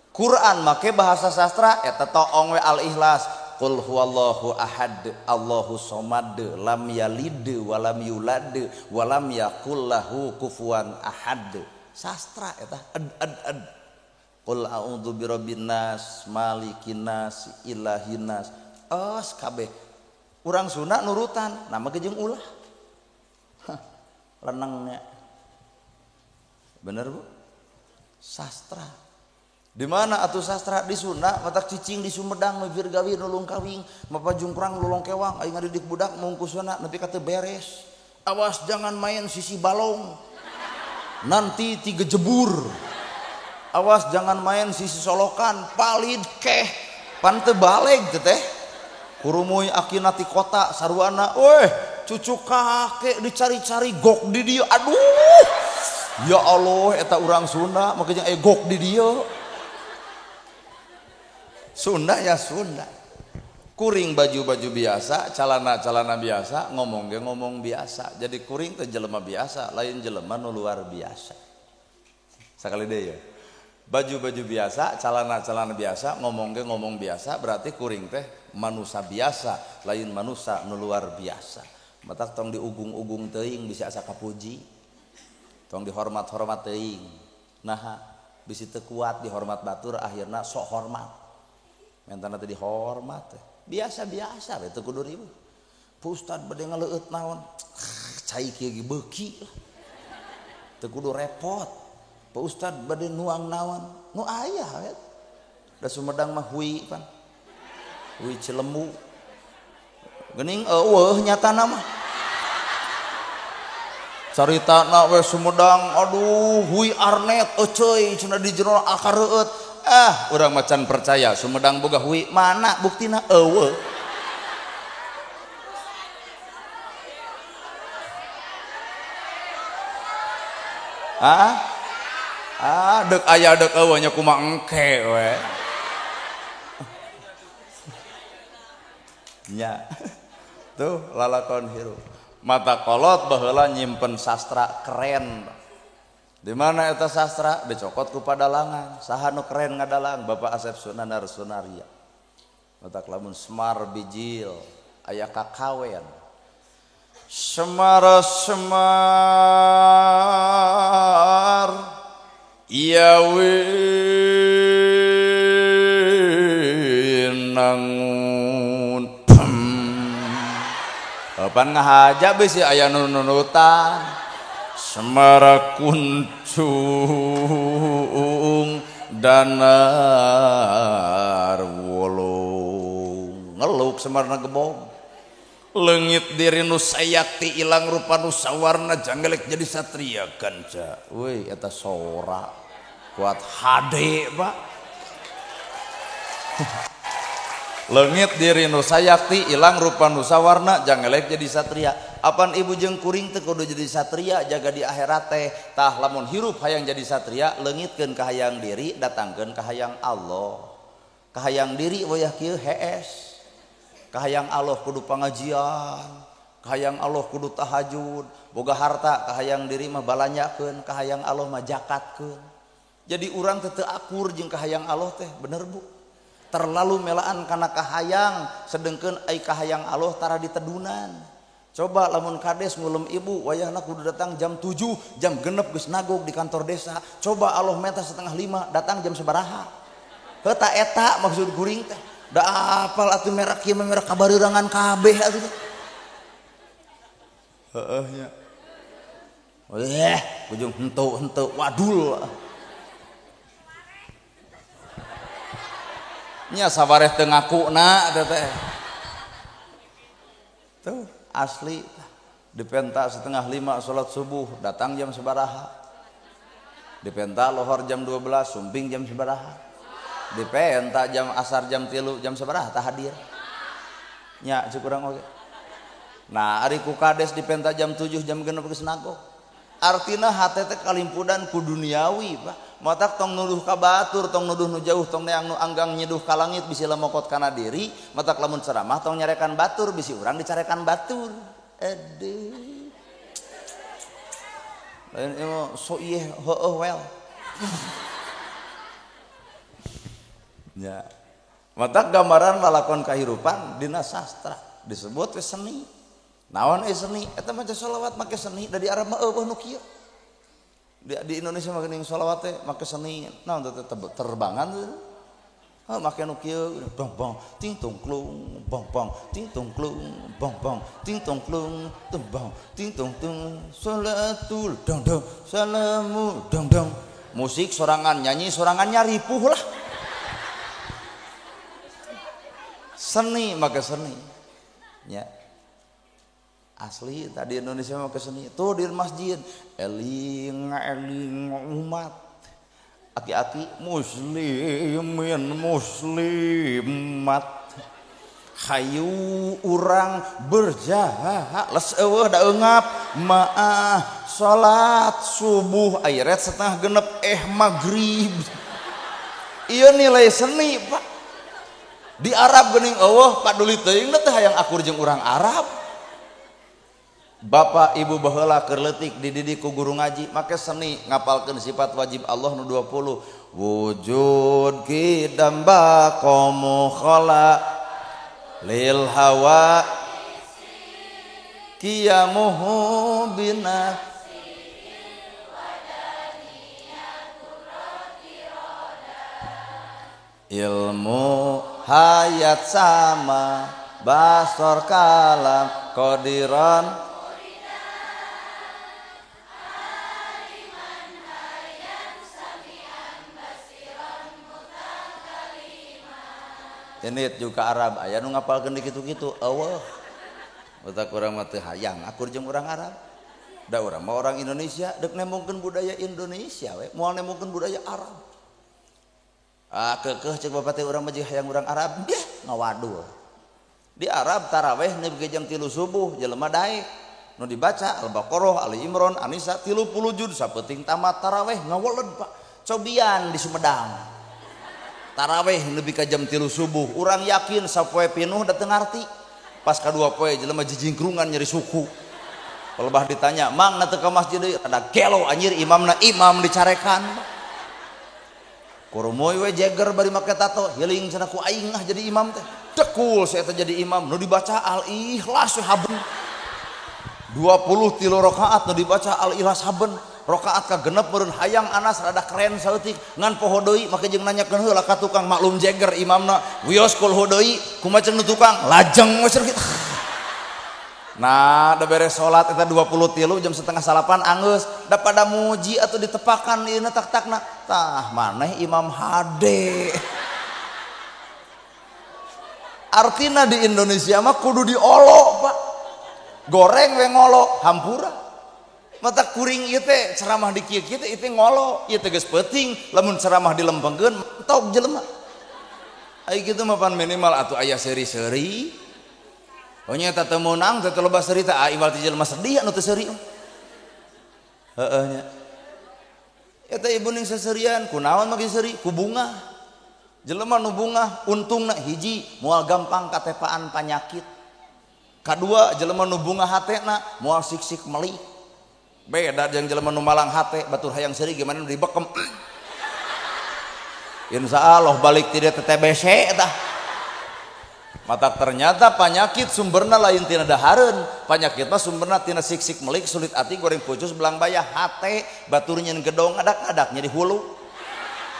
Quran make bahasa sastra eta toong we al-ikhlas. Qul huwallahu ahad, Allahu somad, lam yalid walam yulad walam yakul lahu kufuwan ahad. Sastra eta ed ed ed. Qul a'udzu birabbin nas, malikin nas, ilahin nas. Os kabeh. Urang Sunda nurutan, nama ge jeung ulah. Hah, lenengnya. Bener Bu? Sastra. Di mana atuh sastra di Sunda, matak cicing di Sumedang, meupeur gawi nulung kawing, mapa jungkrang lulung kewang, aing ngadidik budak mungkusna nepi ka teu beres. Awas jangan main sisi balong. Nanti tiga jebur. Awas jangan main sisi solokan, palid keh. Pan teu baleg teh teh. Kurumuy akinati kota saruana, weh cucu kakek dicari-cari gok di dieu, aduh ya Allah eta urang Sunda make jeung gok di dieu. Sunda ya Sunda. Kuring baju-baju biasa, calana-calana biasa, ngomong ge ngomong biasa. Jadi kuring teh jelema biasa, lain jelema nu luar biasa. Sakali deui ya. Baju-baju biasa, calana-calana biasa, ngomong ge ngomong biasa, berarti kuring teh manusia biasa, lain manusia nu luar biasa. Matak tong diugung-ugung teuing bisa asa kapuji. Tong dihormat-hormat teuing. Naha bisi teu kuat dihormat batur akhirna sok hormat. Mentana teh dihormat teh. Biasa-biasa we teu kudu riweuh. Pak Ustad bade ngaleueut naon? Cai kieu ge beuki lah. Teu kudu repot. Pak Ustad bade nuang naon? Nu aya we. Da Sumedang mah hui pan. Hui Cilembu. Geuning eueuh nyatana mah. Caritana we Sumedang aduh hui arnet euceuy cenah di jero akareueut. Ah, urang macan percaya Sumedang boga hui, mana buktina eueuh. Ah? Ah, deuk aya deuk eueuh nya kumaha engke we. Nya. Tuh lalakon hirup. Mata kolot baheula nyimpen sastra keren. Di mana eta sastra dicokot ku padalangan. Saha nu keren ngadalang? Bapak Asep Sunanar Sunaria. Matak lamun Semar bijil aya kakawen. Semar semar iya winangun. Kapan ngahaja bisi aya nu nunutan. Semara kuncung danar wolong. Ngeluk Semarna gebog. Leungit diri nu sayakti ilang rupa nu sawarna janggelek jadi satria kanca. Weuy eta sora kuat hade, Pak. Leungit diri nu sayakti ilang rupa nu sawarna janggelek jadi satria. Apan ibu jeung kuring teh kudu jadi satria jaga di akhirat teh. Tah lamun hirup hayang jadi satria leungitkeun ka hayang diri datangkeun ka hayang Allah. Ka hayang diri wayah kieu hees. Kahayang Allah kudu pangajian, kahayang Allah kudu tahajud, boga harta kahayang diri mah balanyakeun, kahayang Allah mah jakatkeun. Jadi urang teh teu akur jeung kahayang Allah teh, bener Bu. Terlalu melaan kana kahayang, sedengkeun ai kahayang Allah tara ditedunan. Coba lamun kades ngulem ibu wayahna kudu datang jam 7, jam 6 geus nagog di kantor desa. Coba Allah menta 4:30 datang jam sabaraha. Heuh ta eta maksud kuring teh. Da apal atuh merek ieu mah merek kabareurangan kabeh atuh teh. Heeh nya. Weh, ujung henteu-henteu wadul. Nya sabareh teu ngakuna teh teh. Tuh asli dipenta 4:30 salat subuh datang jam sabaraha. Dipenta lohor jam 12 sumping jam sabaraha. Dipenta jam asar jam 3 jam sabaraha tah hadir. Nya cek urang oge. Nah ari ku kades dipenta jam 7 jam 6 geus nagog. Artina hate teh kalimpudan ku duniawi, Pak. Matak tong nuduh ka batur, tong nuduh nu jauh, tong neang nu anggang nyeduh ka langit bisi lemokot kana diri, matak lamun ceramah tong nyarekan batur bisi urang dicarekan batur. Aduh. Lain ieu so ieu heueuh well. Ya. Matak gambaran lalakon kahirupan dina sastra disebut we seni. Naon euy seni? Eta maca sholawat make seni, da di Arab mah eueuh nu kieu. Di Indonesia mah geuning sholawat teh make seni. Naon teh terbangan teh. Heuh make nu kieu bang bang ting tung klung bang bang ting tung klung bang bang ting tung klung tung bang ting tung tung salatul dong dong salamu dong dong. Musik sorangan nyanyi sorangannya ripuh lah. Seni maka seni ya. Asli tadi Indonesia maka seni tuh di masjid eling eling umat aki-aki muslimin muslimat hayu urang berjahat les eueuh da eungap maah salat subuh ayret 5:30 maghrib. Ieu nilai seni Pak. Di Arab geuning eueuh paduli teuing teh hayang akur jeung urang Arab. Bapak ibu baheula keur leutik dididik ku guru ngaji make seni ngapalkeun sifat wajib Allah nu 20. Wujud kidam baqamu khala lil hawa qiyamuhu bina ilmu hayat sama basor kalam qadiran ini juga Arab aya nu ngapalkeun di kitu-kitu eueuh. Batak urang mah teu hayang akur jeung urang Arab. Da urang mah orang Indonesia deuk nembongkeun budaya Indonesia we, moal nembongkeun budaya Arab. Ah keukeuh ceuk bapak teh urang mah jeung hayang urang Arab, deh ngawadul. Di Arab taraweh nepi ka jam 3 subuh jelema daek. Nu dibaca Al-Baqarah, Ali Imran, An-Nisa 30 juz sapeuting tamat taraweh ngaweled Pak. Cobian di Sumedang. Taraweh nepi ka jam 3 subuh, urang yakin sapoe pinuh da teu ngarti. Pas kadua poe jelema jijingkrungan nyeri suku. Palebah ditanya, "Mang na teu ka masjid deui?" Rada gelo anjir imamna imam dicarekan. Kurumoy we jeger bari make tato, healing cenah ku aing ah jadi imam teh. Dekul saya teh jadi imam, nu dibaca Al-Ikhlas we haben. 23 rakaat nu dibaca Al-Ikhlas haben. Rakaat kagenep meureun hayang Anas rada keren saeutik ngan poho deui make jeung nanyakeun heula ka tukang maklum jeger imamna wios kul ho deui kumaha nu tukang lajeng we kitu. Nah, da beres salat eta 23 jam 7:30 anggeus da pada muji atuh ditepakan ieu tak-takna. Tah maneh imam hade. Artina di Indonesia mah kudu diolo, Pak. Goreng we ngolo, hampura. Mata kuring ieu teh ceramah di kieu-kieu teh ieu teh ngolo, ieu teh geus peuting lamun ceramah dilempengkeun mentok jelema. Ai kitu mah pan minimal atuh aya seuri-seuri. Oh nya eta teu meunang teh loba seuri teh ah iwal ti jelema sedih anu teu seuri. Heeh nya. Eta ibu ning seserian kunaon make seuri ku bunga. Jelema nu bunga untungna hiji moal gampang katepaan panyakit. Kadua jelema nu bunga hatena moal sik-sik melik. Beda jeung jelema nu malang hate batur hayang seuri gimana nu dibekem. Insyaallah balik ti TTBC tah. Mata ternyata penyakit sumberna lain tina dahareun, penyakit mah sumberna tina sik-sik melik sulit ati goreng pucus belang bayah hate batur nyeun gedong ngadak-ngadak nyeri hulu.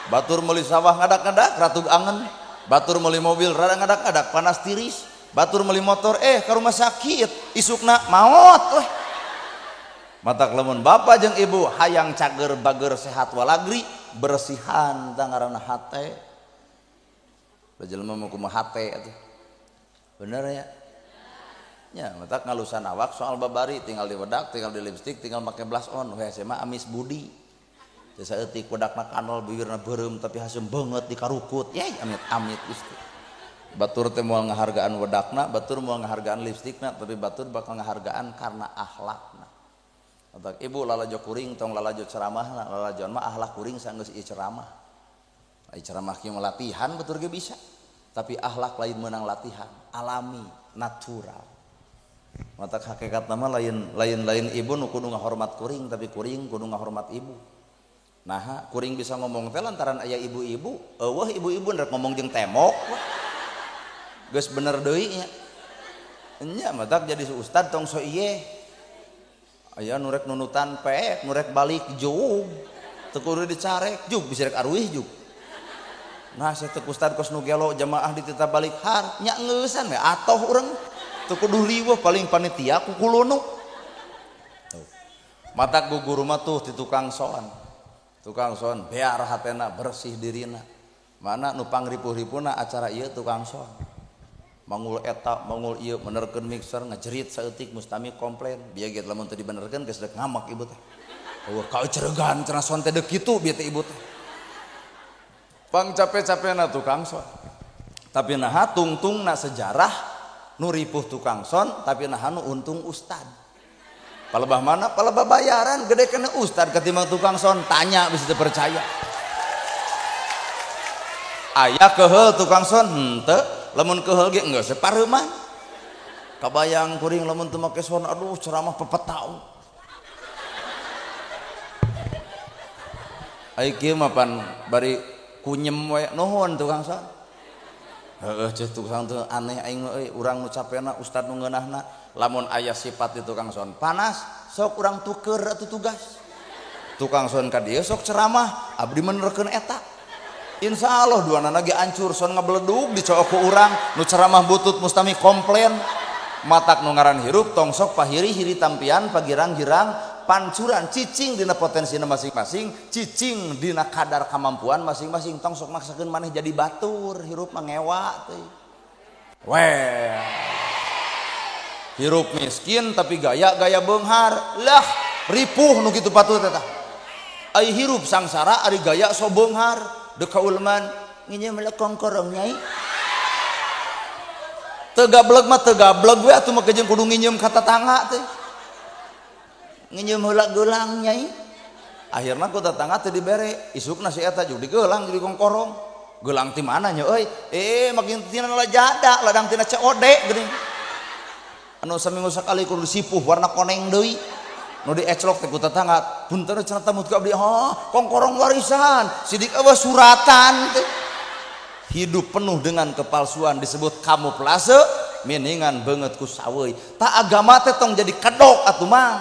Batur meuli sawah ngadak-ngadak ratug angen, batur meuli mobil rada ngadak-ngadak panas tiris, batur meuli motor ka rumah sakit isukna maot weh. Matak lamun bapak jeung ibu hayang cager bager sehat walagri bersihan tah ngaranna hate. Da jelema mah kumaha hate atuh. Bener ya? Ya, matak ngalusan awak soal babari tinggal diwedak, tinggal di lipstik, tinggal make blush on. Hese mah amis budi. Teu saeutik wedakna kanol bibirna beureum tapi haseum beungeut dikarukut. Yey amit-amit Gusti. Batur teh moal ngahargaan wedakna, batur moal ngahargaan lipstikna, tapi batur bakal ngahargaan karena akhlakna. Matak ibu lalajo kuring tong lalajo ceramahna, lalajoan mah akhlak kuring sanggeus ieu ceramah. Ai ceramah kieu latihan batur ge bisa. Tapi akhlak lain menang latihan, alami, natural. Mata hakikat nama lain lain lain ibu nu kudu ngahormat kuring, tapi kuring kudu ngahormat ibu. Nah, kuring bisa ngomong teh lantaran aya ibu-ibu, eueuh ibu-ibu rek ngomong jeung temok. Geus bener deui nya. Nya matak jadi ustad tong so ieu. Aya nu rek nunutan peek, nu rek balik jug. Teu kudu dicarek jug bisa rek aruih jug. Nah, saya teu ustad kos nu gelo jamaah dititah balik har nya ngeusan we atoh urang teu kudu riweuh paling panitia ku kulunu. Tuh. Matak guru mah tuh di tukang soan. Tukang soan bear hatena bersih dirina. Mana nu pangripuh-ripuhna acara ieu tukang soan. Mangul eta, mangul ieu menerkeun mixer ngajerit saeutik mustami komplain. Bieu ge lamun teu dibenerkeun geus deuk ngamak ibu teh. Eueuh kauceregan cenah soan teh deuk kitu bieu teh ibu teh. Pang capek-capekna tukang son. Tapi naha tungtungna sejarah nu ripuh tukang son, tapi naha nu untung ustad. Palebah mana? Palebah bayaran gede kena ustad ketimbang tukang son. Tanya bisa dipercaya. Aya keheul tukang son henteu, lamun keheul ge enggeus sapareuman. Kabayang kuring lamun teu make son, aduh ceramah pepetau. Ai kieu mah pan bari kunyem we nuhun tukang son. Heeh ceuh tukang teh aneh aing mah euy urang nu capena ustad nu ngeunahna lamun aya sifat di tukang son panas sok urang tuker atuh tugas. Tukang son ka dieu sok ceramah abdi menerkeun eta. Insyaallah duanana ge ancur son ngabeledug dicook ku urang nu ceramah butut mustami komplain. Matak nu ngaran hirup tong sok pahiri-hiri tampian pagirang-girang pancuran cicing dina potensina masing-masing, cicing dina kadar kemampuan masing-masing. Tong sok maksakeun maneh jadi batur, hirup mah ngewa teh. Weh. Hirup miskin tapi gaya-gaya beunghar. Lah, Ripuh nu kitu patut teh tah. Ai hirup sangsara ari gaya so beunghar deuk ka uleman nginjem heula kongkorong nyai. Teu gableg mah teu gableg we atuh mah jeung kudu nginjem ka tatangga teh. Nginjem heula geulang nyai. Akhirna ku tatangga teu dibere, isukna si eta jeung digeulang jadi kongkorong. Geulang ti mana nya euy? Makin tina lajada, ladang tina COD geuning. Anu saminggu sakali kudu disipuh warna koneng deui. Nu dieclok teh ku tatangga, punten cenah tamu ka abdi, hah, kongkorong warisan, sidik eueuh suratan teh. Hidup penuh dengan kepalsuan disebut kamuflase, miningan beungeut ku saweuy. Tak agama teh tong jadi kedok atuh mang.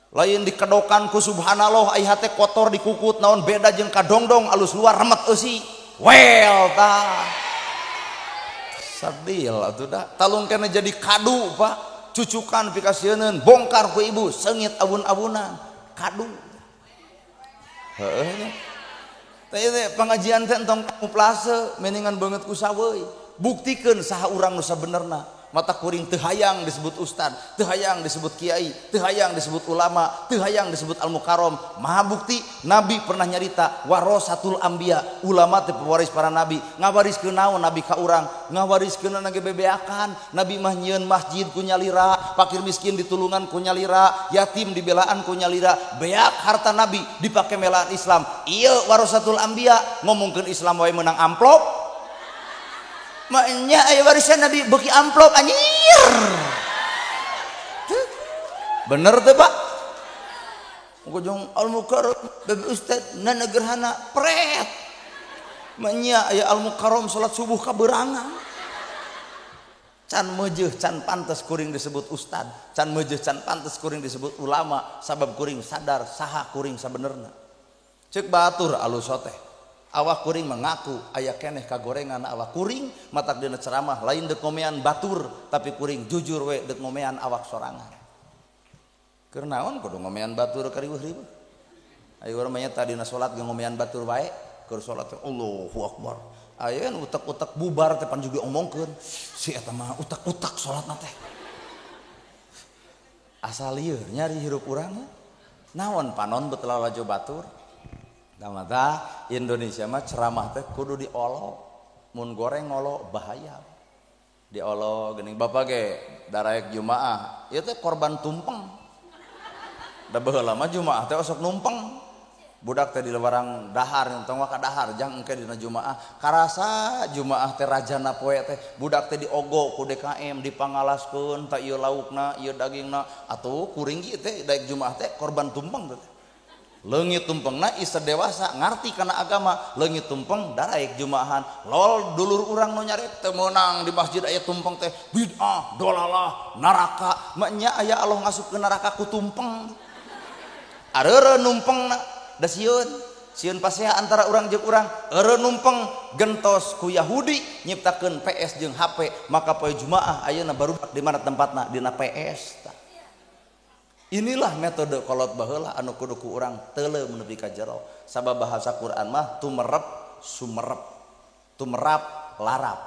Lain dikedokan ku subhanallah ai hate kotor dikukut naon beda jeung kadongdong alus luar remet eusi. Well tah. Sadil atuh da. Talung kene jadi kadu, Pak. Cucukan pikasieun bongkar ku ibu seungit abun-abunan. Kadu. Heueuh nya. Teh pengajian teh entong kamuflase mendingan beungeut ku saweuy. Buktikeun saha urang nu sabenerna. Mata kuring teu hayang disebut ustad, teu hayang disebut kiai, teu hayang disebut ulama, teu hayang disebut al-mukarram. Maha bukti nabi pernah nyarita warasatul anbiya, ulama teh pewaris para nabi. Ngawariskeun naon nabi ka urang? Ngawariskeun ge bebeakan. Nabi mah nyieun masjid ku nyalira, fakir miskin ditulungan ku nyalira, yatim dibelaan ku nyalira. Beak harta nabi dipake melaan Islam. Ieu warasatul anbiya ngomongkeun Islam wae meunang amplop. Maknya aya warisan nabi beuki amplop anjir. Bener teh Pak? Ujung al mukarram bebe ustad nana gerhana pret. Maknya aya al mukarram salat subuh kaberangan. Can meujeuh can pantes kuring disebut ustad, can meujeuh can pantes kuring disebut ulama, sabab kuring sadar saha kuring sabenerna. Ceuk batur alus teh. Awak kuring mengaku aya keneh kagorengan awak kuring matak dina ceramah lain deuk ngomean batur tapi kuring jujur we deuk ngomean awak sorangan. Keur naon kudu ngomean batur kariweuh-riweuh. Ayo urang mah nya dina salat ge ngomean batur wae, keur salat teh Allahu Akbar. Aya utek-utek bubar teh pan juga omongkeun si eta mah utek-utek salatna teh. Asal lieur nyari hirup urang naon panon bet lalajo batur. Mata Indonesia mah ceramah teh kudu diolo, mun goreng ngolo bahaya. Diolo geuning bapak ge daraek jumaah, ieu teh korban tumpeng. Da baheula mah jumaah teh osok numpeng. Budak teh di lewarang dahar, tong ka dahar jang engke dina jumaah. Karasa jumaah teh rajana poe teh, budak teh diogo ku DKM dipangalaskeun ta ieu laukna, ieu dagingna, atuh kuring ieu teh daek jumaah teh korban tumpeng teh. Leungit tumpengna isa dewasa ngarti kana agama, leungit tumpeng daraek jumaahan. Lol dulur urang nu nyarek teu meunang di masjid aya tumpeng teh bid'ah, dolalah, neraka. Maknya aya Allah ngasup ke neraka ku tumpeng. Areureuh numpengna da sieun, sieun pasea antara urang jeung urang. Eureun numpeng gentos ku Yahudi nyiptakeun PS jeung HP, maka poe jumaah ayeuna barudak di mana tempatna? Dina PS tah. Inilah metode kolot baheula anu kudu ku urang teuleum nepi ka jero. Sabab bahasa Quran mah tumerep sumerep, tumerap larap.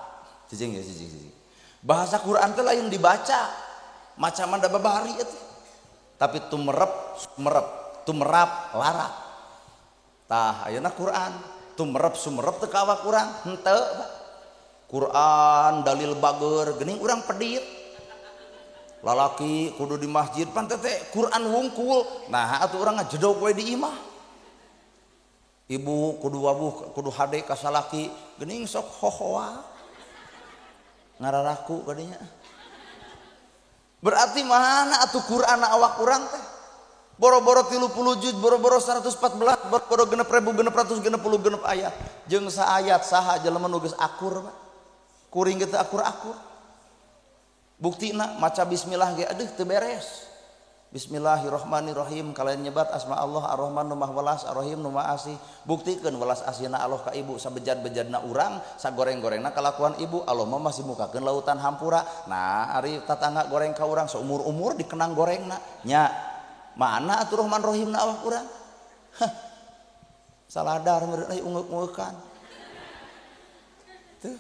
Cicing ya cicing cicing. Bahasa Quran teh lain dibaca, macaman da babari eta. Tapi tumerep sumerep, tumerap larap. Tah ayeuna Quran tumerep sumerep teu ka awak urang, henteu Pak. Quran dalil bager geuning urang pedit. Lalaki kudu di masjid pan teh Quran wungkul. Nah atuh urang ngajedog we di imah. Ibu kudu wabuh kudu hade ka salaki geuning sok hohoa. Ngararaku kadinya. Berarti mana atuh Quran awak urang teh? Boro-boro 30 juz, boro-boro 114, boro-boro 6666 ayat. Jeung saayat saha jelema nu geus akur, Pak. Kuring ge teu akur-akur. Buktina maca bismillah ge aduh teu beres. Bismillahirrahmanirrahim kalian nyebat asma Allah Ar-Rahman nu Maha Welas Ar-Rahim nu Maha Asih. Buktikeun welas asihna Allah ka ibu sabejad-bejadna urang, sagoreng-gorengna kalakuan ibu, Allah mah masih mukakeun lautan hampura. Nah, ari tatangga goreng ka urang saumur-umur dikenang gorengna. Nya, mana atuh Rahman Rahimna awak urang? Hah. Saladar meureun euy ungeuk-ungeukan. Tuh.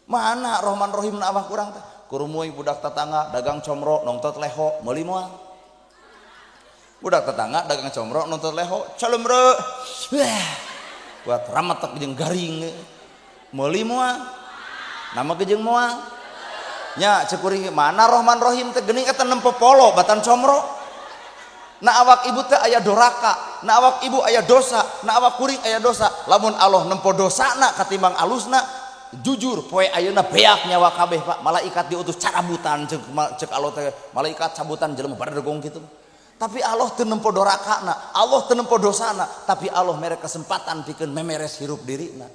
Mana Rahman Rahimna awak urang teh? Kurumui budak tatangga dagang comro nongtot leho meuli moal. Budak tetangga dagang comro nonton leho, calemre. Buat ramatek jeung garing. Meuli moal? Nama ge jeung moal. Nya cek kuring mana Rohman Rohim teh geuning eta nempo polo batan comro. Na awak ibu teh aya doraka, na awak ibu aya dosa, na awak kuring aya dosa. Lamun Allah nempo dosana katimbang alusna, jujur poe ayeuna beak nyawa kabeh Pak. Malaikat diutus carabutan cek Allah teh, malaikat cabutan jelema badegong kitu. Tapi Allah teu nempo dorakana, Allah teu nempo dosana, tapi Allah mere kesempatan pikeun memeres hirup dirina.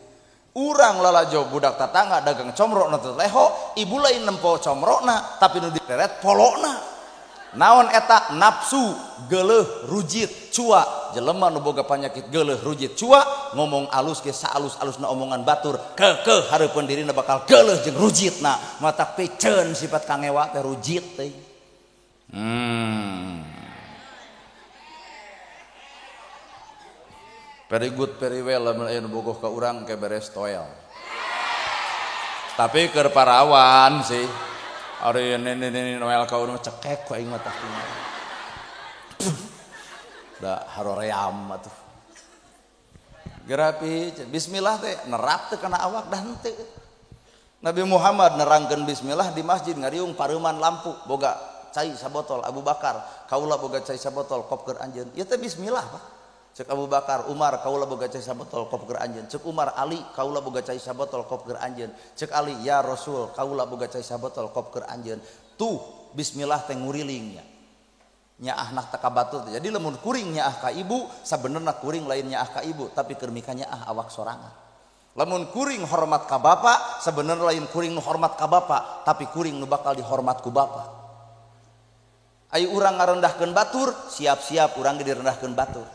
Urang lalajo budak tatangga dagang comro nu leho, ibu lain nempo comrona tapi nu diteret polona. Naon eta nafsu geuleuh rujit cua, jelema nu boga panyakit geuleuh rujit cua, ngomong alus ge saalus-alusna omongan batur, keukeuh hareupeun dirina bakal geuleuh jeung rujitna, mata piceun sifat kangewa teh rujit teh. Very good, very well, lamun aya nu bogoh ka urang ke beres toel. Tapi keur parawan sih. Ari nene Noel ka urang cekek ku aing mah tah. Da haroream atuh. Gerapi bismillah teh nerap teh kana awak dah henteu. Nabi Muhammad nerangkeun bismillah di masjid ngariung pareuman lampu boga cai sabotol Abu Bakar, kaula boga cai sabotol kop keur anjeun. Ieu teh bismillah Pak. Cek Abu Bakar, Umar kaula boga cai sabotol kop keur anjeun. Cek Umar, Ali kaula boga cai sabotol kop keur anjeun. Cek Ali, ya Rasul kaula boga cai sabotol kop keur anjeun. Tuh bismillah teh ngurilingnya. Nyaahna teh ka batur. Jadi lamun kuring nyaah ka ibu, sabenerna kuring lain nyaah ka ibu, tapi keur mika nyaah awak sorangan. Lamun kuring hormat ka bapa, sabenerna lain kuring nu hormat ka bapa, tapi kuring nu bakal dihormat ku bapa. Ayo urang ngarendahkeun batur, siap-siap urang ge direndahkeun batur.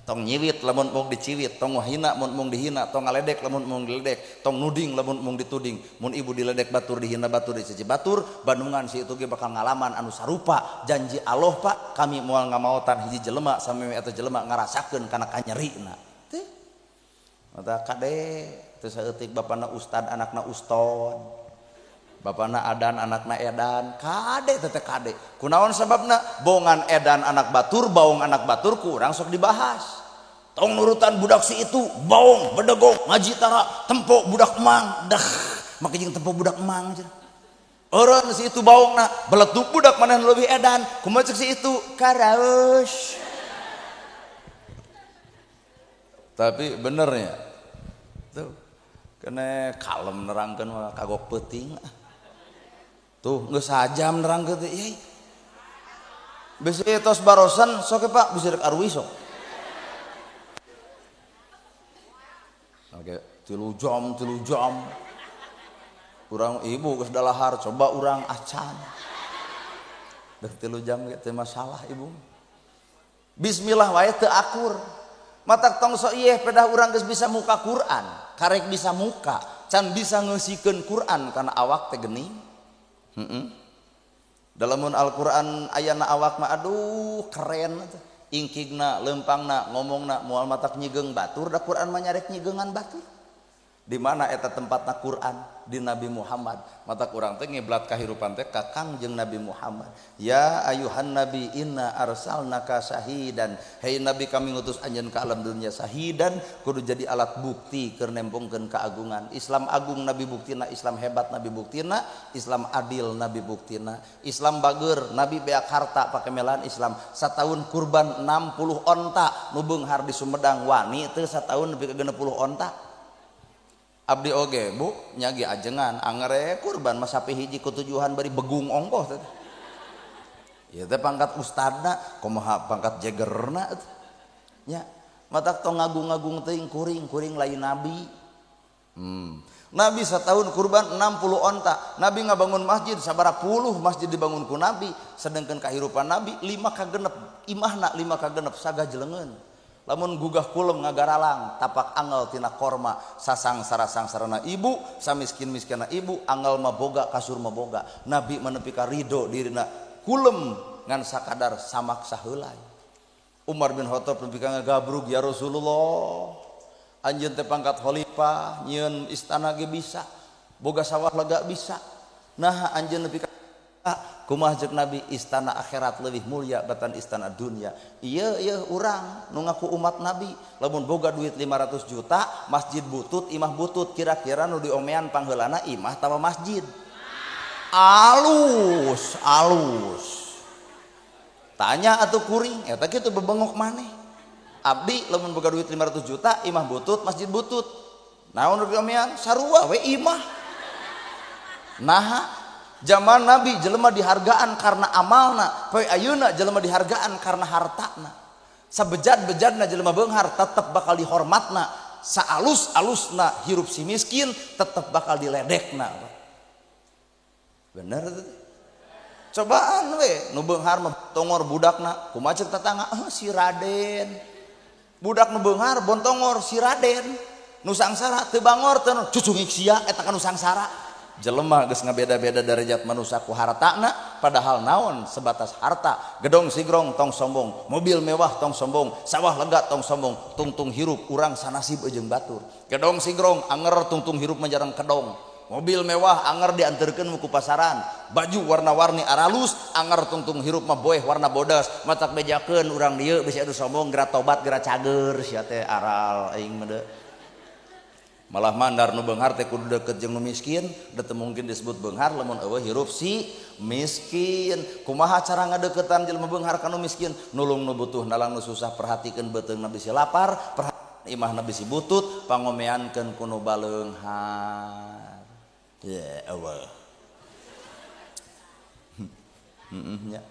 Tong nyiwit lamun mung diciwit, tong ngahina mun mung dihina, tong ngaledek lamun mung diledek, tong nuding lamun mung dituding. Mun ibu diledek batur, dihina batur, dicaci batur, bandungan si itu ge bakal ngalaman anu sarupa. Janji Allah Pak, kami moal ngamaotan hiji jelema sameme eta jelema ngarasakeun kana kanyerina. Teh. Mata kade teu saeutik bapana ustad anakna uston. Bapana adan anakna edan, kade teh kade. Kunaon sababna? Bongan edan anak batur, baong anak batur ku urang sok dibahas. Tong nurutan budak si itu, baong, bedegong, ngaji tara, tempo budak emang, dah, make jeung tempo budak emang cenah. Eureun si itu baongna, beletuk budak maneh leuwih edan, kumaha ceuk si itu? Karaos. Tapi benernya tuh kene kalem nerangkeun mah kagok peuting. Tuh geus sajam nerangkeun teh ieu. Bisi tos barosan sok Pak bisi rek arwi sok. Oke, 3 jam, 3 jam. Urang ibu geus dalahar coba urang acan. Dek 3 jam ge teu masalah ibu. Bismillah wae teu akur. Matak tong sok ieu pedah urang geus bisa muka Quran, karek bisa muka, can bisa ngeusikeun Quran kana awak teh geuning. Dalamun Al-Quran ayana awak mah aduh keren ingkigna, lempangna, ngomongna moal matak nyigeng batur da Quran mah nyarek nyigengan batur. Di mana eta tempatna Quran? Di Nabi Muhammad. Matak urang teh ngiblat kahirupan teh ka Kangjeng Nabi Muhammad. Ya ayuhan nabi inna arsalnaka syahidan. Hei nabi kami ngutus anjeun ka alam dunia syahidan kudu jadi alat bukti keur nembongkeun keagungan. Islam agung nabi buktina, Islam hebat nabi buktina, Islam adil nabi buktina, Islam bager nabi beak harta pake melaan Islam. Sataun kurban 60 onta nu beunghar di Sumedang wani teu sataun nepi ka 60 onta. Abdi oge bu nyagi ajengan angere kurban mah sapi hiji ku tujuhan bari begung ongkoh teh. Ieu teh pangkat ustadna kumaha pangkat jegerna teh. Nya matak tong ngagung-ngagung teuing kuring kuring lain nabi. Nabi setahun kurban 60 onta. Nabi ngabangun masjid sabaraha puluh masjid dibangun ku nabi, sedangkan kahirupan nabi 5 ka genep, imahna 5 ka genep sagajlengeun. Lamun gugah kulem ngagaralang tapak angel tina korma sasang sarasang sarana ibu samiskin-miskina ibu angel mah boga kasur mah boga. Nabi menepi ka ridho dirina kulem ngan sakadar samak saheulai. Umar bin Khattab nepi ka ngagabrug ya Rasulullah anjeun teh pangkat khalifah nyieun istana ge bisa boga sawah lega bisa nah anjeun nepi ka Kumaha ceuk Nabi, istana akhirat leuwih mulia batan istana dunia. Ieu ieu urang nu ngaku umat Nabi, lamun boga duit 500 juta, masjid butut, imah butut, kira-kira nu diomean pangheulana imah tawa masjid. Alus, alus. Tanya atuh kuring, eta kitu bebengok maneh. Abdi lamun boga duit 500 juta, imah butut, masjid butut. Naon nu diomean? Sarua we imah. Naha zaman Nabi jelema dihargaan karena amalna, poe ayeuna jelema dihargaan karena hartana. Sabejad-bejadna jelema beunghar tetep bakal dihormatna, saalus-alusna hirup si miskin tetep bakal diledekna. Bener teh? Cobaan we nu beunghar mah tongor budakna, kumaha ceuk tatangga? Oh, si Raden. Budak nu beunghar bontongor si Raden. Nu sangsara teu bangor teu cucungik sia eta ka nu sangsara. Jelema geus ngabeda-beda derajat manusia ku hartana, padahal naon sebatas harta. Gedong sigrong tong sombong, mobil mewah tong sombong, sawah lega tong sombong, tungtung hirup urang sanasib jeung batur. Gedong sigrong anger tungtung hirup menjarang kedong, mobil mewah anger dianterkeun ku pasaran, baju warna-warni aralus anger tungtung hirup mah boeh warna bodas, matak bejakeun urang dieu bisi anu sombong geura tobat geura cager sia teh aral aing mah. Malah mandar nu beunghar teh kudu deket jeung nu miskin, da teu mungkin disebut beunghar lamun eueuh hirup si miskin. Kumaha cara ngadeukeutan jelema beunghar ka nu miskin? Nulung nu butuh, nalang nu susah, perhatikeun beuteungna bisi lapar, perhatikeun imahna bisi butut, pangomeankeun ku nu baleunghar. Ya Allah. Heeh nya.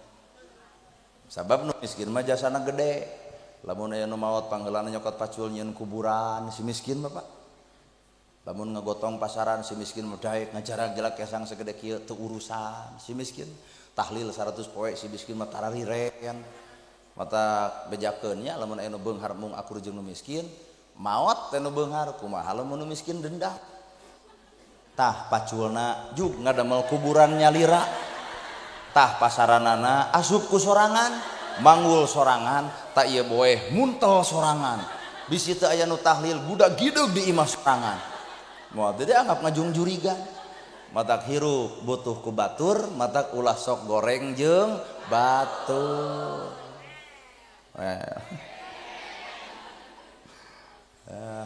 Sabab nu miskin mah jasana gede. Lamun aya nu maot pangheulana nyokot pacul nyieun kuburan si miskin mah Pak. Lamun ngagotong pasaran si miskin mah daek ngajarak-jalak kesang segede kieu teu urusan si miskin. Tahlil 100 poe si miskin mah tarariren. Mata bejakeun nya lamun aya nu beunghar mung akur jeung nu miskin, maot teh nu beunghar kumaha lamun nu miskin dendam. Tah paculna jug ngadamel kuburan nyalira. Tah pasaranana asup ku sorangan, manggul sorangan, tak ieu boeh muntel sorangan. Bisi teu aya nu tahlil budak gideug di imah sorangan. Moal teh dianggap ngajung-jurigan. Matak hirup butuh ku batur, matak ulah sok goreng jeung batur.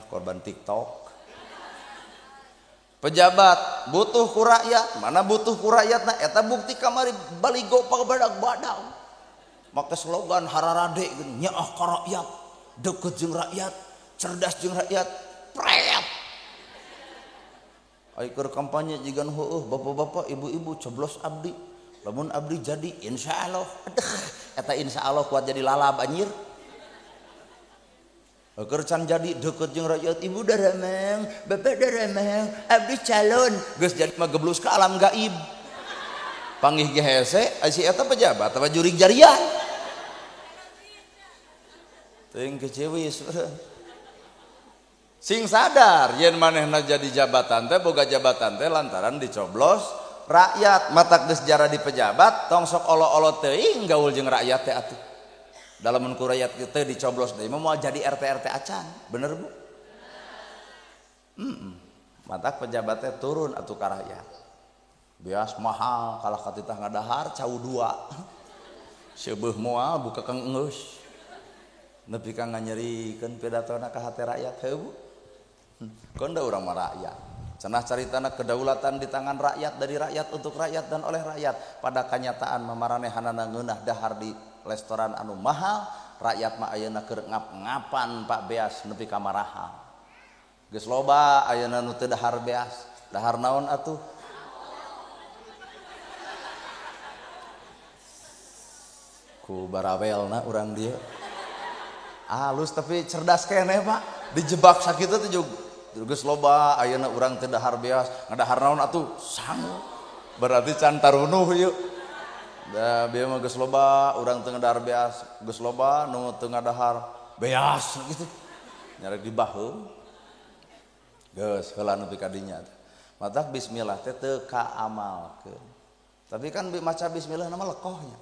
Korban TikTok. Pejabat butuh ku rakyat, mana butuh ku rakyatna eta bukti kamari baligo pabadag-badag. Make slogan hararade nyaah ka rakyat, deukeut jeung rakyat, cerdas jeung rakyat, pret. Ai keur kampanye jigan heueuh bapak-bapak, ibu-ibu coblos abdi. Lamun abdi jadi insyaallah. Aduh, eta insyaallah kuat jadi lalab anjir. Keur can jadi deukeut jeung rakyat, ibu darameng, bapak darameng, abdi calon. Geus jadi mah geblus ka alam gaib. Panggih ge hese, si eta pejabat apa jurig jarian. Teuing kecewis. Sing sadar yen manehna jadi jabatan teh boga jabatan teh lantaran dicoblos rakyat. Matak geus jara di pejabat tong sok olo-olo teuing gaul jeung rakyat teh atuh. Dalamun ku rakyat teh dicoblos deui mah moal jadi RT-RT acan. Bener Bu? Matak pejabat teh turun atuh ka rakyat. Beas mahal kalah katitah ngadahar cau dua. Seubeuh moal buka kang geus. Nepi ka nganyerikeun pidatona ka hate rakyat heuh Bu. Konda urang mah rakyat. Cenah caritana kedaulatan di tangan rakyat, dari rakyat untuk rakyat dan oleh rakyat. Pada kanyataan mamaranehanana ngeunah dahar di restoran anu mahal, rakyat mah ayeuna keur ngap-ngapan Pak beas nepi ka marahal. Geus loba ayeuna nu teu dahar beas. Dahar naon atuh? Ku barawelna urang dieu. Halus tapi cerdas keneh Pak. Dijebak sakitu teh juga. Geus loba ayeuna urang teu dahar beas, ngadahar naon atuh? Sangu. Berarti can tarunuh ieu. Da bieu mah geus loba urang teu ngadahar beas, geus loba nu teu ngadahar beas gitu. Nyarek di baheum. Geus heula nepi ka dinya teh. Matak bismillah teh teu kaamalkeun. Tapi kan maca bismillah nama lekohnya.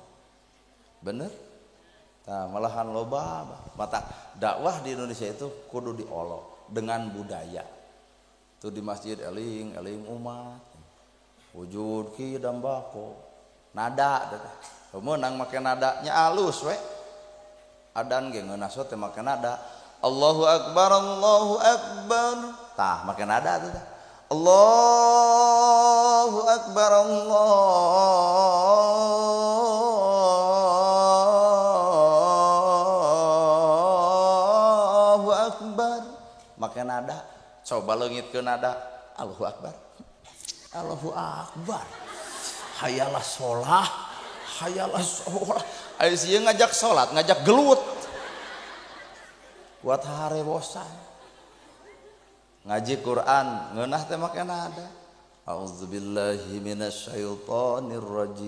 Bener? Nah, malahan loba mata dakwah di Indonesia itu kudu diolok dengan budaya. Tuh di masjid eling-eling umat. Wujud ki dambako. Nada teh. Meunang make nada nya alus we. Adan ge ngeunah teh make nada. Allahu akbar, Allahu akbar. Tah make nada teh. Allahu akbar, Allahu akbar. Make nada. Coba leungit ke nada. Allahu akbar. Allahu akbar. Hayalah sholah, hayalah sholah. Ayo sieun ngajak sholat, ngajak gelut. Buat harewosan. Ngaji Quran ngeunah teh make nada. A'udzubillahi minasyaitonir rajim.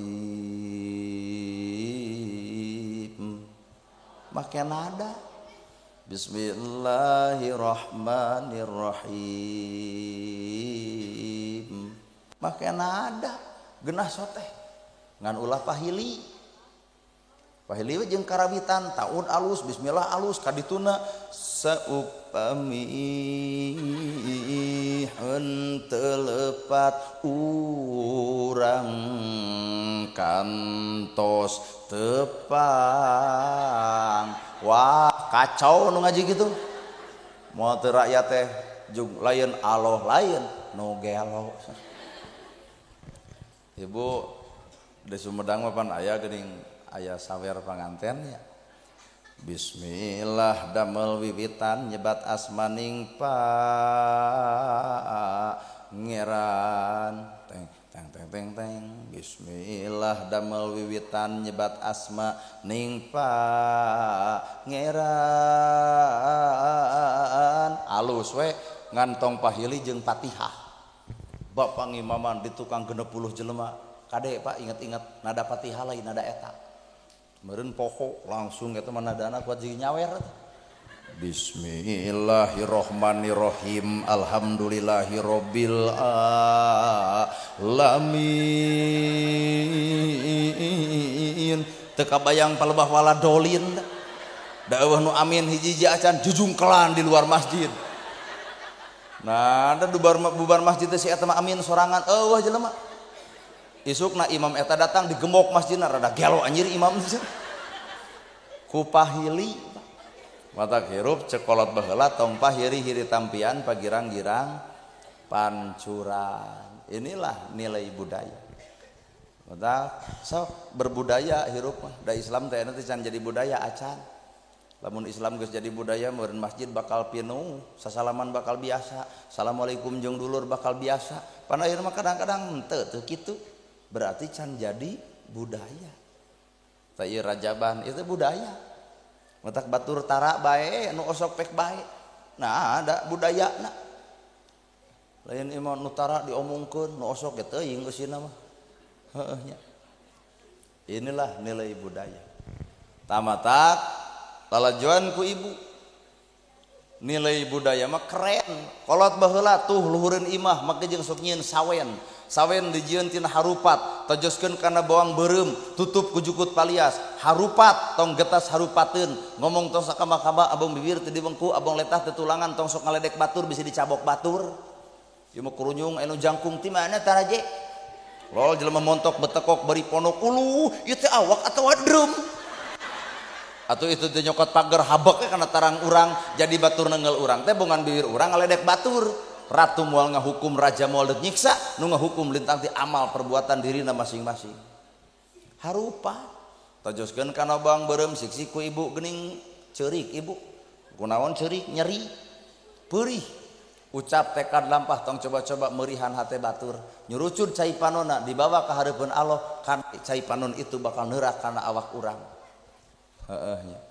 Make nada. Bismillahirrahmanirrahim. Make nada. Genah soteh. Ngan ulah pahili. Pahili we jeung karawitan, taun alus, bismillah alus, kadituna saupami henteu lepat urang kantos tepang. Wah, kacau nu ngaji gitu. Moal teu rakyat teh jeung lain aloh lain nu gelo. Ibu di Sumedang mah pan aya geuning aya sawer panganten ya. Bismillah damel wiwitan nyebat asmaning pangeran. Teng teng teng teng teng. Bismillah damel wiwitan nyebat asma ning pangeran. Alus we ngantong pahili jeung Fatihah. Bapak ngimaman di tukang 60 jelema. Kade Pak inget-inget nada Fatihah lain nada eta. Meureun poho langsung eta mah nadana kuat jeung nyawer. Bismillahirrahmanirrahim. Alhamdulillahirabbil alamin. Teu kabayang palebah wala dolin. Da eueuh nu amin hiji-hiji acan jujungkelan di luar masjid. Nah, da bubar masjid teh si eta mah amin sorangan eueuh jelema. Isukna imam eta datang digembok masjidna rada gelo anjir imam teh. Ku pahili matak hirup cekolot baheula tong pahiri hiri tampian pagirang-girang pancuran. Inilah nilai budaya. Matak sok berbudaya hirup mah. Da Islam teh teh can jadi budaya acan. Lamun Islam geus jadi budaya meureun masjid bakal pinuh, sasalaman bakal biasa, assalamualaikum jeung dulur bakal biasa. Pan ayeuna mah kadang-kadang henteu teu kitu. Berarti can jadi budaya. Tah ieu rajaban itu budaya. Matak batur tara bae nu osok pek bae. Nah, ada budayana. Lain imah nu tara diomongkeun, nu osok ge teuing eusina mah. Heueuh nya. Inilah nilai budaya. Tamatak lalajoan ku ibu. Nilai budaya mah keren. Kolot baheula tuh luhureun imah make jeung sok nyieun sawen. Sawen dijieun tina harupat, tojoskeun kana bawang beureum, tutup ku jukut palias. Harupat tong getas harupateun, ngomong tong sakama-kama abong bibir teu dibengku, abong letah teu tulangan, tong sok ngaledek batur bisa dicabok batur. Ieu mah kurunyung anu jangkung ti mana taraje? Lol jelema montok betekok bari ponok uluh, ieu teh awak atawa drum. Atau itu teh nyokot pagar habek kana tarang urang, jadi batur nenggel urang teh bongan bibir urang ngaledek batur. Ratu moal ngahukum, raja moal deuk nyiksa, nu ngahukum lintang ti amal perbuatan dirina masing-masing. Harupa tojoskeun kana bawang beureum siksi ku ibu geuning ceurik ibu. Kunaon ceurik nyeri peurih. Ucap tekad lampah tong coba-coba merihan hate batur. Nyurucud cai panonna dibawa ka hareupeun Allah, kan cai panon itu bakal neurak kana awak urang. Heeh nya.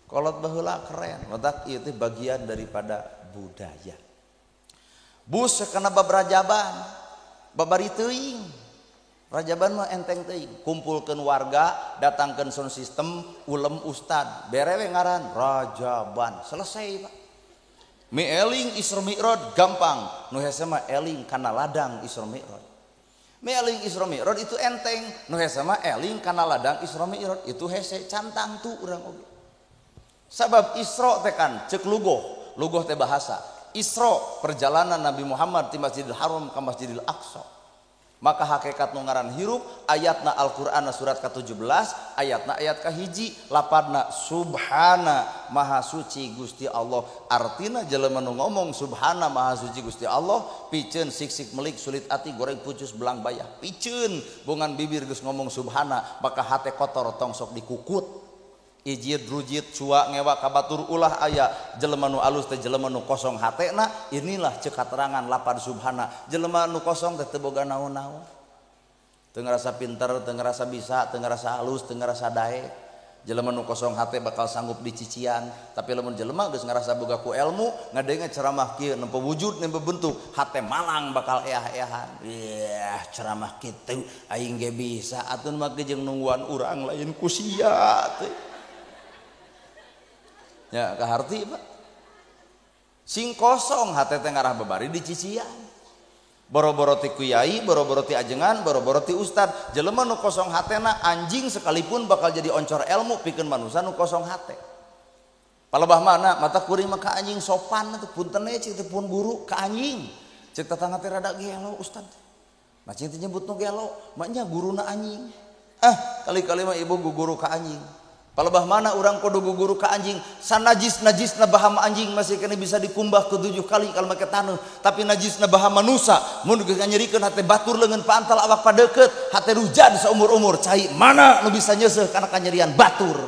Kolot baheula keren, matak ieu teh bagian daripada budaya. Bus kana bab rajaban, babari teuing. Rajaban mah enteng teuing, kumpulkeun warga, datangkeun sound system, ulem ustad, bere we ngaran rajaban, selesai Pak. Mi eling Isra Mi'raj gampang, nu hese mah eling kana ladang Isra Mi'raj. Mi eling Isra Mi'raj itu enteng, nu hese mah eling kana ladang Isra Mi'raj itu hese cantang tu urang oge. Sabab Isra teh kan ceuk lugoh, lugoh teh bahasa. Isra perjalanan Nabi Muhammad di Masjidil Haram ke Masjidil Aqsa. Maka hakikat nu ngaran hirup ayatna Al-Qur'an surat ka-17 ayatna ayat ka-1 lapadna subhana maha suci Gusti Allah. Artina jelema nu ngomong subhana maha suci Gusti Allah piceun sik-sik melik sulit ati goreng pucus belang bayah piceun bongan bibir geus ngomong subhana maka hate kotor tong sok dikukut. Ijid rujit cua ngewa kabatur ulah aya jelema nu alus teh jelema nu kosong hatena. Inilah cek katerangan lapad subhana. Jelema nu kosong teh teu boga naon-naon, teu ngarasa pinter, teu ngarasa bisa, teu ngarasa halus, teu ngarasa daek. Jelema nu kosong hate bakal sanggup dicician. Tapi lamun jelema geus ngarasa boga ku ilmu ngadenge ceramah kieu nempo wujud nempo bentuk hate malang bakal eah-eahan. Iah ceramah kitu aing ge bisa atuh mah jeung nungguan urang lain ku sia teh. Ya kaharti Pak. Sing kosong hate teh ngarah babari dicician. Boro-boro ti kiai, boro-boro ti ajengan, boro-boro ti ustad. Jelema nu kosong hatena anjing sekalipun bakal jadi oncor ilmu pikeun manusa nu kosong hate. Palebah mana mata kuring mah ka anjing sopan atuh punten we cik teh pun guru ka anjing. Cek tatangga teh rada gelo ustad. Nah cing teh nyebut nu gelo, maknya guruna anjing. Ah, kali-kali mah ibu guru ka anjing. Palebah mana urang kudu guguru ka anjing sanajis-najisna bahama anjing masih kena bisa dikumbah ke 7 kali kalau make taneuh. Tapi najisna bahama manusa mun geus nyerikeun hate batur leungeun pantal awak padeukeut hate rujad saumur-umur cai mana nu bisa nyeuseuh kana kanyerian batur.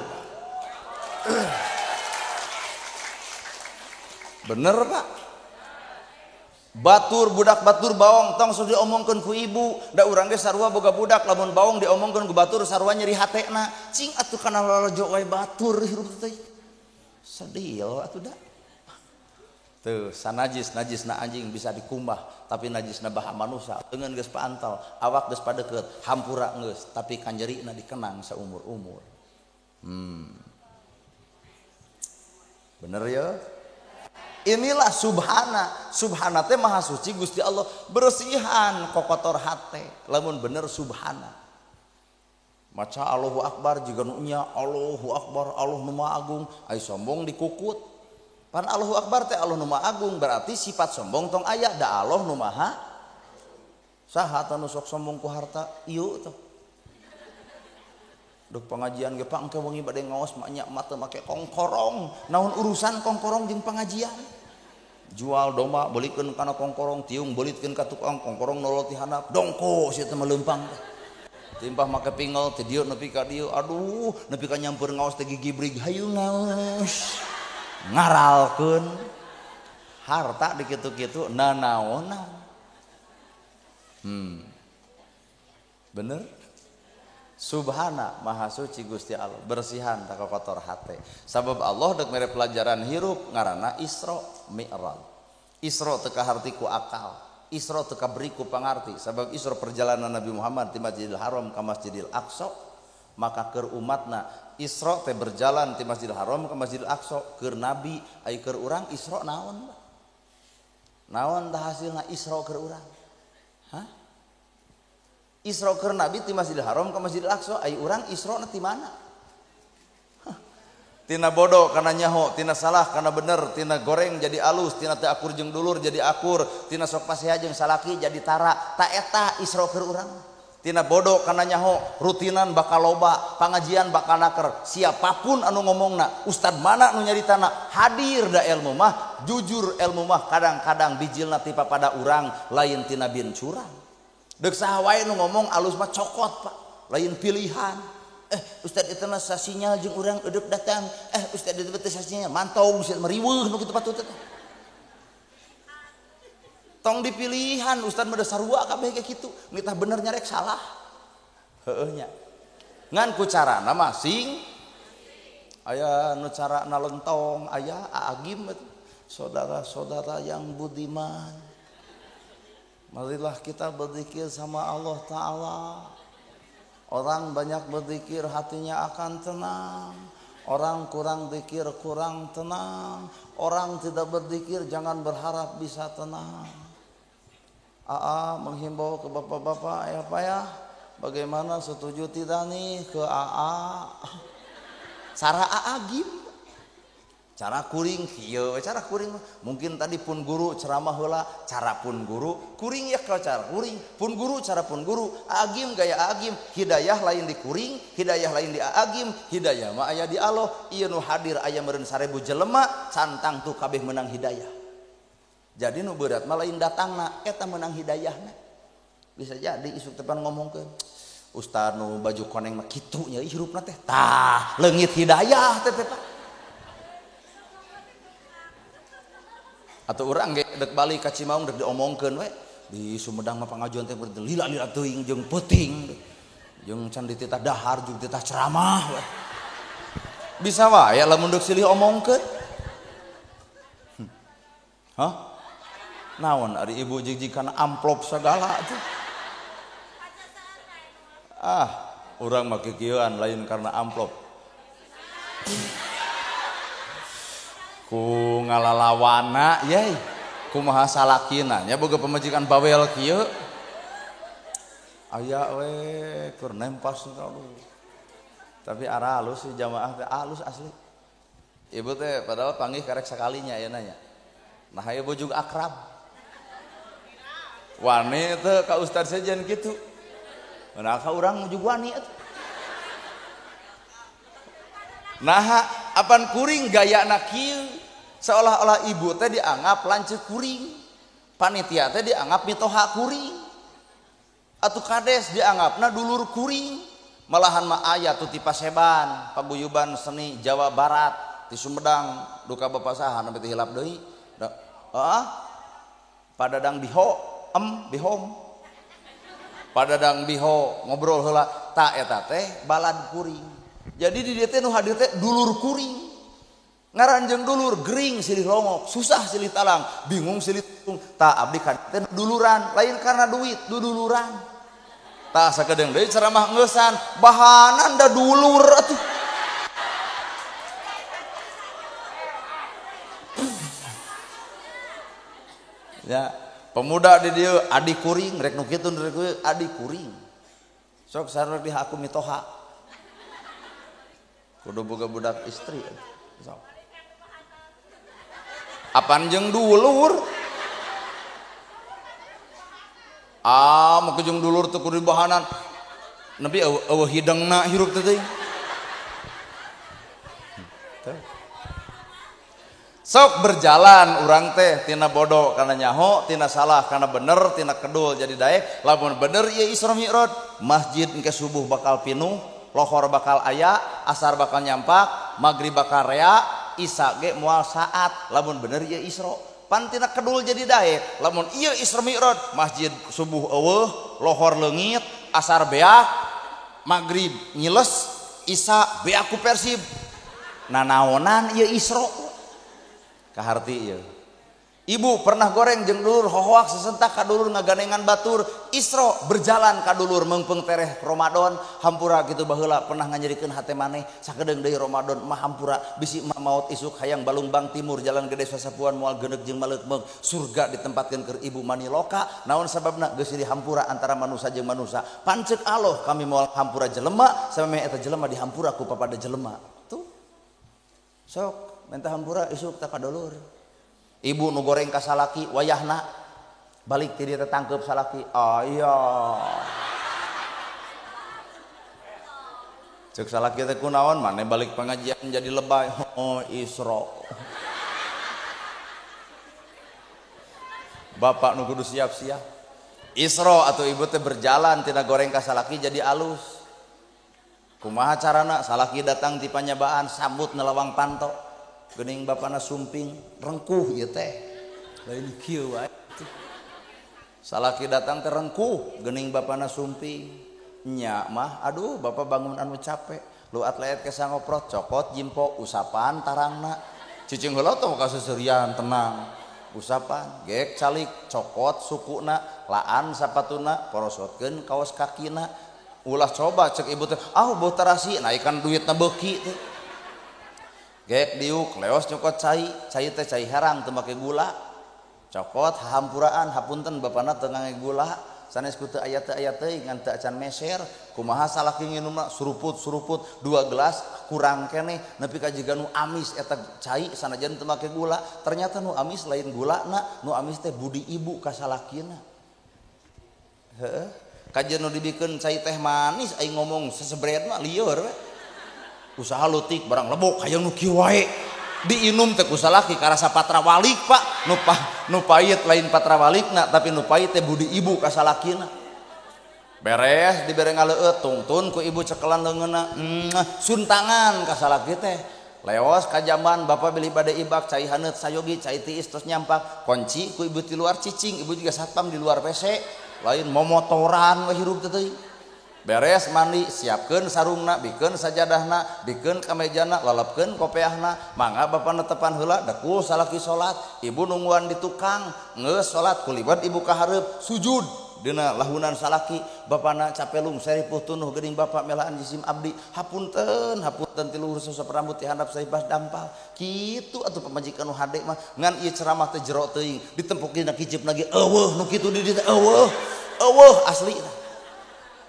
Bener Pak? Batur budak batur baong tong sok diomongkeun ku ibu da urang ge sarua boga budak lamun baong diomongkeun ku batur sarua nyeri hatena cing atuh kana lalajo wae batur hirup teh sedih atuh da tuh sanajis najisna anjing bisa dikumbah tapi najisna baha manusa leungeun geus paantal awak geus padeukeut hampura geus tapi kanjerina dikenang saumur-umur. Bener ya? Inilah subhana. Subhana teh maha suci Gusti Allah, bersihan kokotor hate. Lamun bener subhana. Maca Allahu Akbar jiga nu nya Allahu Akbar, Allah nu Maha Agung, ai sombong dikukut. Pan Allahu Akbar teh Allah nu Maha Agung berarti sifat sombong tong aya da Allah nu Maha. Saha tah nu sok sombong ku harta? Ieu teh. Duk pengajian ge pangke wengi bade ngaos mak nya mah teu make kongkorong. Naon urusan kongkorong jeung pengajian? Jual domba belikeun kana kongkorong, tiung belitkeun ka tukang kongkorong nolol ti handap, dongko sia teh meleumpang. Timpah make pingel ti dieu nepi ka dieu, aduh nepi ka nyamper ngaos teh gigibrig hayu ngaos. Ngaralkeun harta di kitu-kitu nanaonan. Bener? Subhana maha suci Gusti Allah, bersihan tak kotor hate. Sabab Allah dek mere pelajaran hirup ngaranna Isra Mi'raj. Isra teu kaharti ku akal, Isra teu kaberi ku pangarti. Sabab Isra perjalanan Nabi Muhammad ti Masjidil Haram ka Masjidil Aqsa, maka keur umatna Isra teh berjalan ti Masjidil Haram ka Masjidil Aqsa keur nabi, ai keur urang Isra naon? Naon tah hasilna Isra keur urang? Hah? Isra keur Nabi ti Masjidil Haram ka Masjidil Aqsa, ai urang Isra na ti mana? Tina bodoh kana nyaho, tina salah kana bener, tina goreng jadi alus, tina teu akur jeung dulur jadi akur, tina sok pasea jeung salaki jadi tara. Ta eta Isra keur urang. Tina bodoh kana nyaho, rutinan bakal loba, pangajian bakal naker. Siapapun anu ngomongna, ustad mana nu nyaritana, hadir da ilmu mah, jujur ilmu mah kadang-kadang bijilna ti papada urang lain tina bin curang. Dek saha wae nu ngomong alus mah cokot Pak, lain pilihan. Ustad itu mah sasinyal jeung urang eudeuk datang. Ustad itu teh sasinyal mantau sia meriweuh nu kitu patut teh. Tong dipilihan ustad mah da sarua kabeh ge kitu, nitah bener nyarek salah. Heueuh nya. Ngan ku carana mah sing aya nu carana lentong, aya aagim saudara-saudara yang budiman. Marilah kita berzikir sama Allah Ta'ala. Orang banyak berzikir hatinya akan tenang. Orang kurang zikir kurang tenang. Orang tidak berzikir jangan berharap bisa tenang. AA menghimbau ke bapak-bapak ya Pak ya, bagaimana setuju tidak nih ke AA? Cara AA gim. Cara kuring kieu cara kuring mungkin tadi pun guru ceramah heula cara pun guru kuring ya kalau cara kuring pun guru cara pun guru agim gaya agim hidayah lain di kuring hidayah lain di agim hidayah mah aya di Allah ieu nu hadir aya meureun 1000 jelema cantang tuh kabeh menang hidayah. Jadi nu berat mah lain datangna eta menang hidayahna. Bisa jadi isuk tepan ngomongkeun ustaz nu baju koneng mah kitu nya hirupna teh tah leungit hidayah teh teh Pak. Atau urang ge dek balik ka Cimaung dek diomongkeun we di Sumedang mah pangajuan teh lila-lila teuing jeung peuting jeung can dititah dahar jeung dititah ceramah we. Bisa wae lamun deuk silih omongkeun. Hah? Naon ari ibu jig-jig kana amplop sagala tuh. Ah, urang mah kikieuan lain karena amplop. Ku ngalalawana yey kumaha salakina nya boga pamajikan bawel kieu aya we keur nempas aduh. Tapi arah alus sih jamaah teh alus asli. Ibu teh padahal panggih karek sakalinya ayeuna nya. Nah ibu juga akrab. Wani teh ka ustaz sejen kitu. Nah ka urang juga wani atuh. Nah apan kuring gayana kieu seolah-olah ibu teh dianggap lanceuk kuring, panitia teh dianggap mitoha kuring, atuh kades dianggapna dulur kuring, malahan mah aya tuh ti Paseban, paguyuban seni Jawa Barat di Sumedang duka bapak saha sampai teh hilap deui. Heeh. Padadang biho, em bihom. Padadang biho ngobrol heula ta eta teh balad kuring. Jadi di dieu teh nu hadir teh dulur kuring. Ngaran jeung dulur gering silih longok, susah silih talang, bingung silih tung. Ta abdi ka teh duluran, lain karena duit, duduluran. Tah sakedeung deui ceramah ngeusan, bahanan da dulur atuh. Ya, pemuda di dieu adi kuring, rek nu kitu rek adi kuring. Sok sareng di aku mitoha. Kudu boga budak istri. Sok. Apan jeung dulur? Ah, make jeung dulur teh kudu bahanan. Nepi eueuh hidengna hirup teh teuing. Sok berjalan urang teh tina bodoh kana nyaho, tina salah kana bener, tina kedul jadi daek. Lamun bener ieu Isra Mi'raj, masjid engke subuh bakal pinuh, lohor bakal aya, asar bakal nyampak, maghrib bakal rea, isya ge moal saat. Lamun bener ieu Isra. Pan tina kedul jadi daek. Lamun ieu Isra Mi'raj, masjid subuh eueuh, lohor leungit, asar beak, maghrib nyiles, isya beak ku Persib. Nanaonan ieu Isra. Kaharti ieu. Ibu pernah goreng jeung dulur hohoak sesentak ka dulur ngagandengan batur. Isra berjalan ka dulur meungpeung tereh Ramadan hampura kitu baheula pernah nganyerikeun hate maneh sakedeung deui Ramadan mah hampura bisi mah maot isuk hayang Balungbang Timur jalan gede sasapuan moal geuneuk jeung maleukmeuk surga ditempatkeun keur ibu maniloka naon sababna geus dihampura antara manusa jeung manusa panceuk Allah kami moal hampura jelema samemeh eta jelema dihampura ku papada jelema tuh sok minta hampura isuk tak ka dulur. Ibu nu goreng ka salaki wayahna balik ti dieu tetangkeup salaki. Ah iya. Ceuk salaki teh kunaon maneh balik pengajian jadi lebay. Oh Isra. Bapak nu kudu siap-siap. Isra atau ibu teh berjalan tina goreng ka salaki jadi alus. Kumaha carana salaki datang ti panyabaan sambut nelawang panto. Geuning bapana sumping rengkuh ieu teh lain kieu wae. Salaki datang teh rengkuh geuning bapana sumping nya mah aduh bapak bangun anu capek lu atlet ke sangoprot cokot jimpo usapan tarangna cicing heula teh ka seuseurian tenang usapan gek calik cokot sukuna laan sapatuna porosotkeun kaos kakina ulah coba cek ibu teh ah beuh tarasi naikan duitna beuki teh. Gek diuk leos nyokot cai, cai teh cai herang teu make gula. Cokot hampuraan hapunten bapana teu ngangge gula. Sanes ku teu aya teuing ngan teu acan meser. Kumaha salaki nginumna suruput-suruput 2 gelas kurang keneh nepi ka jiga nu amis eta cai sanajan teu make gula. Ternyata nu amis lain gulana, nu amis teh budi ibu ka salakina. Heeh. Kajian nu dibikeun cai teh manis aing ngomong sesebret mah lieur we. Usaha leutik barang lebok hayang nu kieu wae. Diinum teh ku salaki karasa patrawalik Pak. Nu pahit lain patrawalikna tapi nu pahit teh budi ibu ka salakina. Beres dibere ngaleueut tungtun ku ibu cekelan leungeunna suntangan ka salaki teh. Leos ka jamban bapak bilih bade ibak cai haneut sayogi cai tiis tos nyampak kunci ku ibu ti luar cicing ibu juga satpam di luar WC lain momotoran we hirup teh teuing. Beres mandi siapkeun sarungna bikeun sajadahna bikeun kamejana lalepkeun kopeahna mangga bapa netepan heula dekul salaki salat ibu nungguan di tukang geus salat kuliwat ibu ka hareup sujud dina lahunan salaki bapana capelung seripuh tunuh geuning bapak melaan jisim abdi hapunten hapunten ti luhur sosok rambut ti handap saibas dampal kitu atuh pamajikan nu hade mah ngan ieu ceramah teh jero teuing ditempok dina kijip lagi eueuh nu kitu di dieu eueuh eueuh asli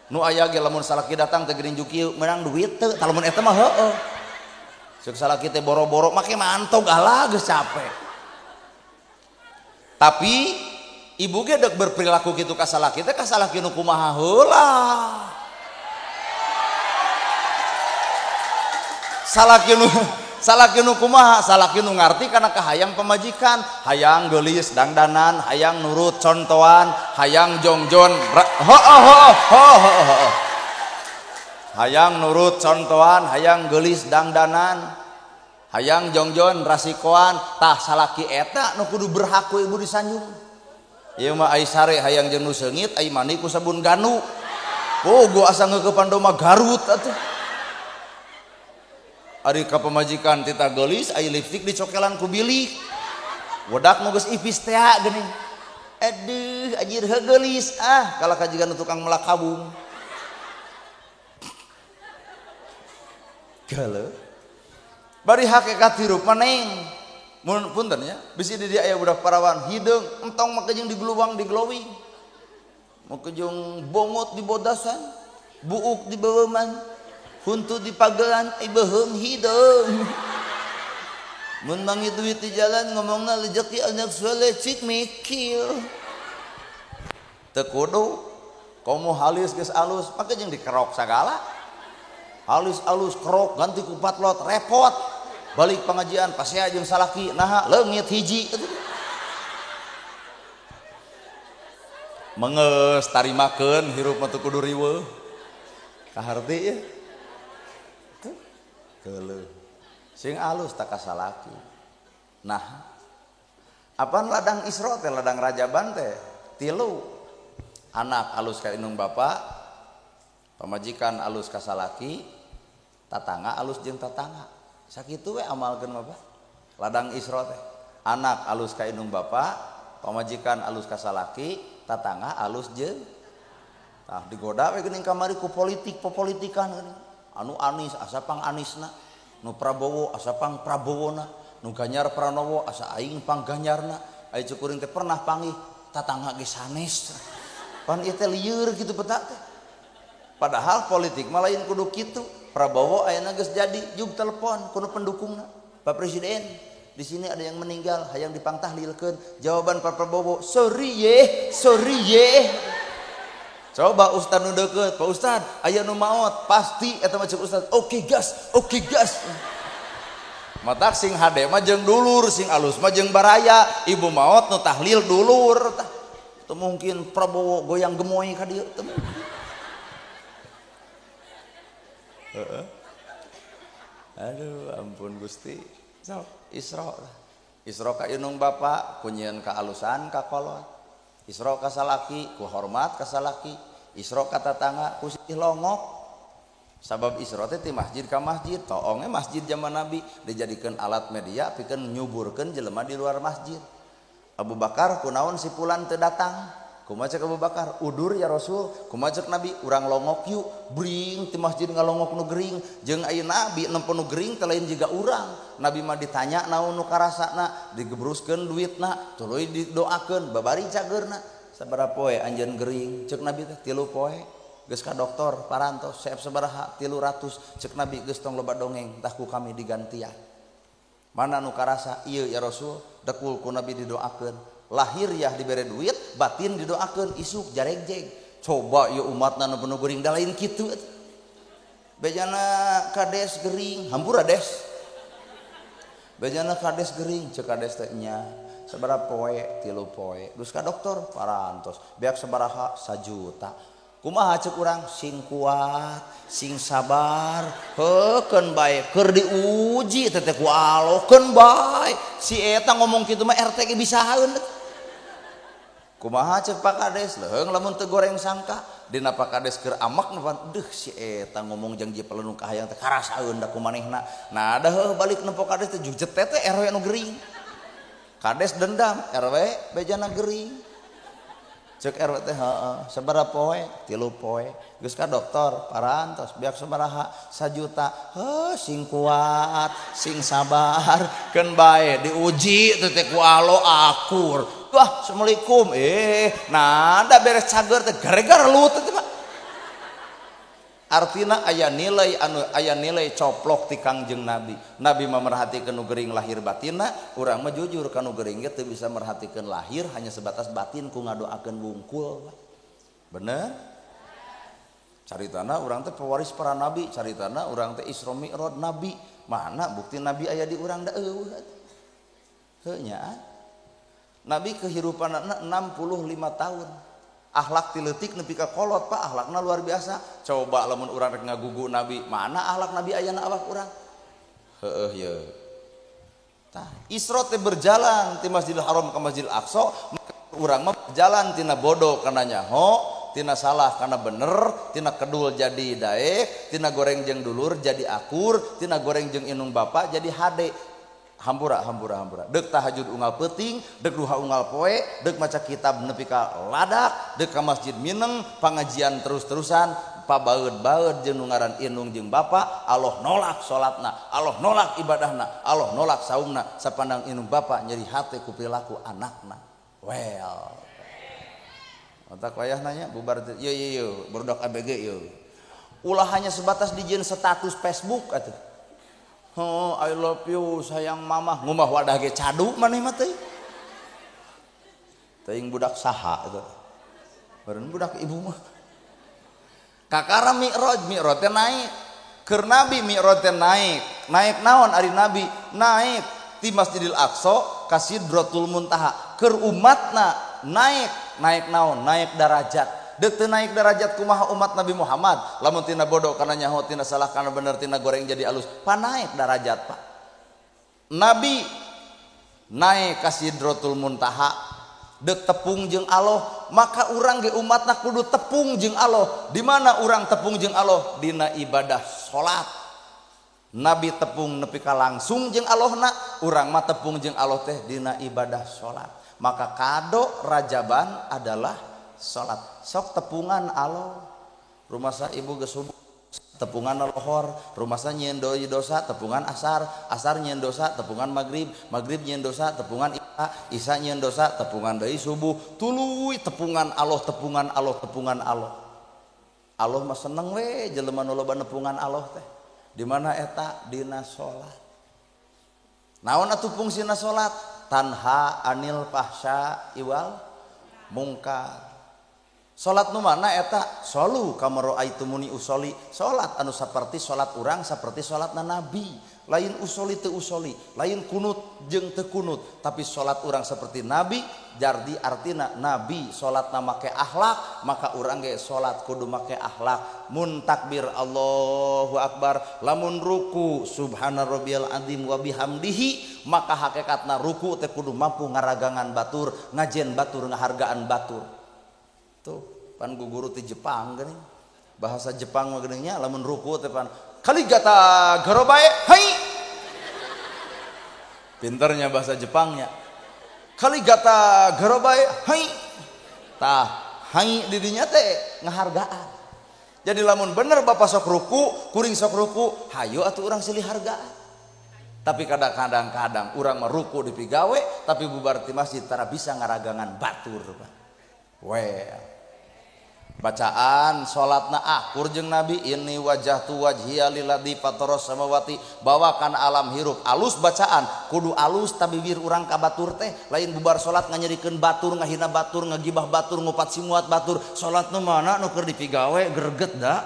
nu aya ge lamun salaki datang teh geuning kieu meunang duit teu tah lamun eta mah heueuh ceuk salaki teh boro-boro make mantog alah geus capek tapi ibu ge dek berperilaku kitu ka salaki teh ka salaki nu kumaha heula salaki nu kumaha salaki nu ngarti kana kahayang pamajikan hayang geulis dangdanan hayang nurut contoan hayang jongjon ho hayang nurut contoan hayang geulis dangdanan hayang jongjon rasikoan tah salaki eta nu kudu berhak ku ibu disanjung ieu mah ai sare hayang jeung nu seungit ai mandi ku sabun ganu pogo asa ngeukepan doma Garut atuh ari ka pamajikan tita geulis ai lipstik dicokelan ku bilik wedak nu geus ipis tea geuning aduh anjir heuh geulis ah kalah ka jiga nu tukang melak kabung galau bari hakikat hirup mah neng mun punten nya bisi di dieu aya budak parawan hideung entong make jeung digluwang diglowing make jeung bongot di bodasan buuk di beueuman huntu di pagelan ai beuheung hideung mun mangi duit di jalan ngomongna rejeki anak soleh cik mikir teu kudu komo halis geus alus make jeung dikerok sagala halus alus kerok ganti ku patlot repot balik pengajian pasea jeung salaki naha leungit hiji mengeus tarimakeun hirup mah teu kudu riweuh kaharti ya geuleuh sing alus tak kasalaki nah apaan ladang Isra teh ladang Rajaban teh tilu anak alus ka indung bapa pamajikan alus ka salaki tatangga alus jeung tatangga sakitu we amalkeun mah Pak ladang Isra teh anak alus ka indung bapa pamajikan alus ka salaki tatangga alus jeung tah digoda we geuning kamari ku politik popolitikan geuning anu Anis asa pang Anisna nu Prabowo asa pang Prabowona nu Ganjar Pranowo asa aing pang Ganjarna ai cukuring teh pernah panggih tatangga ge sanes pan ieu teh lieur kitu peta teh padahal politik mah lain kudu kitu Prabowo ayeuna geus jadi jug telepon kudu pendukungna Pak Presiden di sini ada yang meninggal hayang dipangtahlilkeun jawaban Pak Prabowo sorry ye sorry ye. Coba ustad nu deukeut, Pak Ustad, aya nu maot, pasti eta mah ceuk ustad. Oke gas, oke gas. Matak sing hade mah jeung dulur, sing alus mah jeung baraya, ibu maot nu tahlil dulur tah. Teu mungkin Prabowo goyang gemoy ka dieu teu mungkin. Heeh. Aduh, ampun Gusti. Sok Isra. Isra ka indung bapa ku nyieun kaalusan ka kolot. Isra ka salaki ku hormat ka salaki. Isra ka tatangga ku sih longok. Sabab Isra teh ti masjid ka masjid, toonge masjid zaman Nabi dijadikeun alat media pikeun nyuburkeun jelema di luar masjid. Abu Bakar kunaon si fulan teu datang? Kumaha cek Abu Bakar? Udur ya Rasul. Kumaha cek Nabi? Urang longok yuk. Bring ti masjid ngalongok nu gering. Jeung aya Nabi nempo nu gering teh lain jiga urang. Nabi mah ditanya naon nu karasana, digebruskeun duitna, tuluy didoakeun, babari cageurna. Sabaraha poe anjeun gering? Ceuk Nabi teh 3 poe. Geus ka doktor parantos seep sabaraha 300. Ceuk Nabi geus tong loba dongeng tah ku kami digantian. Mana nu karasa ieu ya Rasul, dekul ku Nabi didoakeun. Lahir yah dibere duit, batin didoakeun isuk jaregjeg. Coba ieu umatna nu penuh gering da lain kitu. Bejana kades gering, hampura des. Bejana kades gering, ceuk kades teh nya. Sabaraha poe, 3 poe. Geus ka doktor parantos, beak sabaraha 1 juta. Kumaha ceuk urang sing kuat, sing sabar, heukeun bae keur diuji teh teh ku alokeun bae. Si eta ngomong kitu mah RT ge bisaeun. Kumaha ceuk Pak Kades, leuheung lamun teu goreng sangka, dina Pak Kades keur amak nu pan, deuh si eta ngomong jang je pelenung ka hayang teh karasaeun da ku manehna. Nah da heuh balik nempo Kades teh jujet teh RW nu gering. Kades dendam, RW bejana gering. Cek RW teh heeh, sabaraha poe? 3 poe. Geus ka doktor parantos beak sabaraha 1 juta. Heuh sing kuat, sing sabar, keun bae diuji teh teh ku alo akur. Wah, assalamualaikum. Nah da beres cager teh gara-gara lu teh Pak. Artina aya nilai anu aya nilai coplok ti Kangjeng Nabi. Nabi mah merhatikeun nu gering lahir batinna, urang mah jujur ka nu gering ge teu bisa merhatikeun lahir hanya sebatas batin ku ngadoakeun wungkul. Bener? Caritana urang teh pewaris para nabi, caritana urang teh Isra Mi'raj nabi. Mana bukti nabi aya di urang da eueuh. Heuh nya. Nabi kehirupanna 65 tahun. Akhlak ti leutik nepi ka kolot Pak, akhlakna luar biasa. Coba lamun urang rek ngagugu Nabi, mana akhlak Nabi ayana awak urang? Heueuh ye. Tah, Isra teh berjalan ti Masjidil Haram ka Masjidil Aqsa, urang mah berjalan tina bodoh kana nyaho, tina salah kana bener, tina kedul jadi daek, tina goreng jeung dulur jadi akur, tina goreng jeung inung bapak jadi hade. Hampura hampura hampura. Dek tahajud unggal peuting, dek duha unggal poe, dek maca kitab nepi ka ladak, dek ka masjid mineng, pangajian terus-terusan, pabaeud-baeud jeung nu ngaran inung jeung bapa, Allah nolak salatna, Allah nolak ibadahna, Allah nolak saumna, sapandang inung bapa nyeri hate ku perilaku anakna. Well. Otak wayah nanya bubar ye ye ye barudak ABG ye. Ulah hanya sebatas dijieun status Facebook atuh. Oh, I love you, sayang mama. Ngumah wadah ge cadu maneh mah teh. Teuing budak saha eta. Beureun budak ibu mah. Kakara Mi'raj, Mi'raj teh naik. Keur Nabi Mi'raj teh naik. Naik naon ari Nabi? Naik ti Masjidil Aqsa ka Sidratul Muntaha. Keur umatna naik, naik naon? Naik darajat. Deuk teu naik derajat kumaha umat Nabi Muhammad lamun tina bodoh kana nyaho tina salah kana bener tina goreng jadi alus panaik derajat Pak. Nabi naik ka Sidratul Muntaha deuk tepung jeung Allah, maka urang ge umatna kudu tepung jeung Allah. Di mana urang tepung jeung Allah? Dina ibadah salat. Nabi tepung nepi ka langsung jeung Allahna, urang mah tepung jeung Allah teh dina ibadah salat. Maka kado rajaban adalah salat. Sok tepungan Allah. Rumasa ibu geus subuh tepungan lohor, rumasa nyieun dosa tepungan asar, asar nyieun dosa tepungan magrib, magrib nyieun dosa tepungan isya, isya nyieun dosa tepungan deui subuh, tuluy tepungan Allah, tepungan Allah, tepungan Allah. Allah mah seneng we jelema nu loba nepungan Allah teh. Di mana eta? Dina salat. Naon atuh fungsina salat? Tanha anil fahsya iwal mungkar. Salat nu mana eta? Solu kama raaitumuni usoli. Salat anu saperti salat urang saperti salatna nabi. Lain usoli teu usoli, lain kunut jeung teu kunut, tapi salat urang seperti nabi, jardi artina nabi salatna make akhlak, maka urang ge salat kudu make akhlak. Mun takbir Allahu akbar, lamun ruku subhana rabbiyal azim wa bihamdihi, maka hakikatna ruku teh kudu mampu ngaragangan batur, ngajen batur, ngahargaan batur. Tuh pan guru ti Jepang geuning. Bahasa Jepang mah geuning nya lamun ruku teh pan kaligata garobae hai. Pinternya bahasa Jepangnya. Kaligata garobae hai. Tah hai di dinya teh ngahargaan. Jadi lamun bener bapak sok ruku, kuring sok ruku, hayu atuh urang silih hargaan. Tapi kadang-kadang urang mah ruku dipigawe, tapi bubar ti masjid tara bisa ngaragangan batur, Pak. Well. Bacaan salatna akur jeung Nabi ini wajah tu wajhiya lilladzi fataras samawati bawakan alam hirup alus bacaan kudu alus tabibir urang ka batur teh lain bubar salat nganyerikeun batur ngahina batur ngagibah batur ngupat simuat batur salat nu mana nu keur dipigawe greget da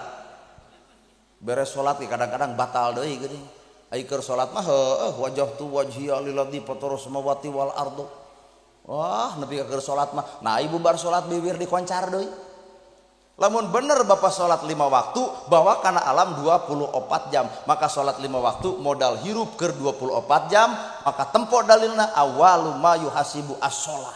beres salat kadang-kadang batal deui geuning ai keur salat mah heueuh wajah tu wajhiya lilladzi fataras samawati wal ardo wah nepi ka keur salat mah nah ibu bar salat bibir dikoncar deui. Lamun bener bapak sholat 5 waktu bawa kana alam 24 jam maka sholat 5 waktu modal hirup keur 24 jam maka tempo dalilna awalu ma yuhasibu as-sholah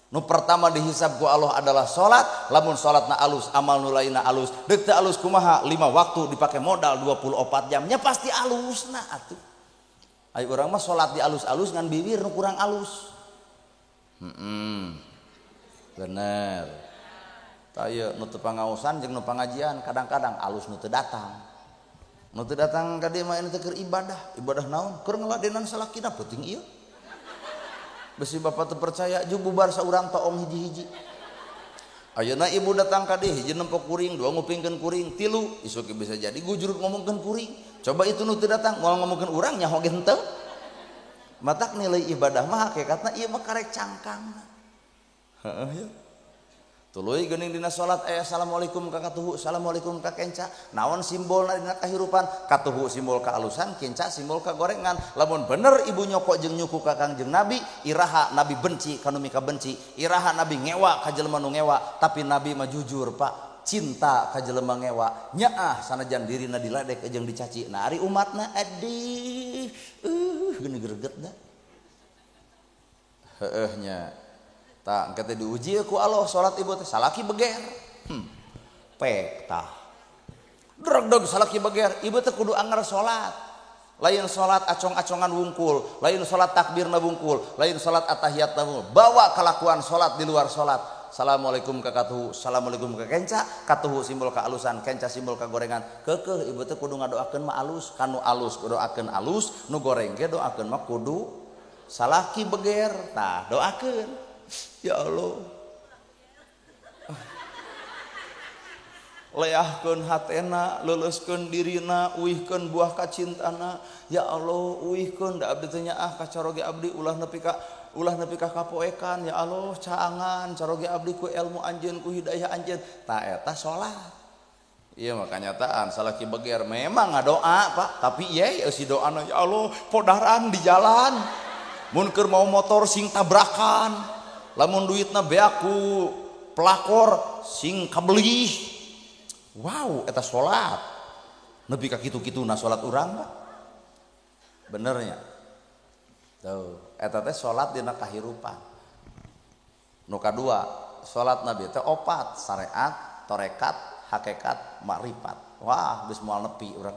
nu pertama dihisab ku Allah adalah sholat lamun sholatna alus amal nu lainna alus deuk teu alus kumaha 5 waktu dipake modal 24 jamnya pasti alusna atuh ayo urang mah sholat di alus-alus ngan bibir nu kurang alus bener. Taya nu teu pangaosan jeung nu pangajian kadang-kadang alus nu teu datang. Nu teu datang ka dieu mah teh keur ibadah. Ibadah naon? Keur ngaladenan salakina penting ieu. Besi bapak teu percaya jeung bubar saurang toong hiji-hiji. Ayeuna ibu datang ka dieu hiji nempo kuring, dua ngupingkeun kuring, tilu isuk bisa jadi gujurut ngomongkeun kuring. Coba itu nu teu datang moal ngomongkeun urang nyaho ge henteu. Matak nilai ibadah mah hakikatna ieu mah karek cangkang. Heeh ya. Tuluy geuning dina salat assalamualaikum ka katuhu assalamualaikum ka kenca naon simbolna dina kahirupan katuhu simbol kaalusan kenca simbol kagorengan lamun bener ibu nyokok jeung nyuku ka Kangjeng Nabi iraha Nabi benci kanu mika benci iraha Nabi ngewa ka jelema nu ngewa tapi Nabi mah jujur Pak cinta ka jelema ngewa nyaah sanajan dirina diledek jeung dicaci nah ari umatna adih geuning greget da heueuh nya. Tah engke teh diuji ku Allah salat ibu teh salaki beger. Pek tah. Dreg-dreg salaki beger, ibu teh kudu anger salat. Lain salat acong-acongan wungkul, lain salat takbirna wungkul, lain salat atahiyatna wungkul. Bawa kelakuan salat di luar salat. Assalamualaikum ka katuhu, assalamualaikum ka kenca, katuhu simbol kaalusan, kenca simbol kagorengan. Keukeuh ibu teh kudu ngadoakeun mah alus, kanu alus doakeun alus, nu goreng ge doakeun mah kudu salaki beger. Tah doakeun. Ya Allah leahkeun hatena leuleuskeun dirina uihkeun buah kacintana ya Allah uihkeun da abdi teh nyaah ka caroge abdi ulah nepi ka kapoekan ya Allah caangan caroge abdi ku ilmu anjeun ku hidayah anjeun ta eta salat ieu mah kanyataan salaki beger memang ngadoa Pak tapi ye si doana ya Allah podaran di jalan mun keur mau motor sing tabrakan lamun duitna beak ku pelakor sing kabeli. Wow eta salat nepi ka kitu-kituna salat urang Pak benernya tuh eta teh salat dina kahirupan nu kadua salat Nabi teh opat syariat tarekat hakikat makrifat wah geus moal nepi urang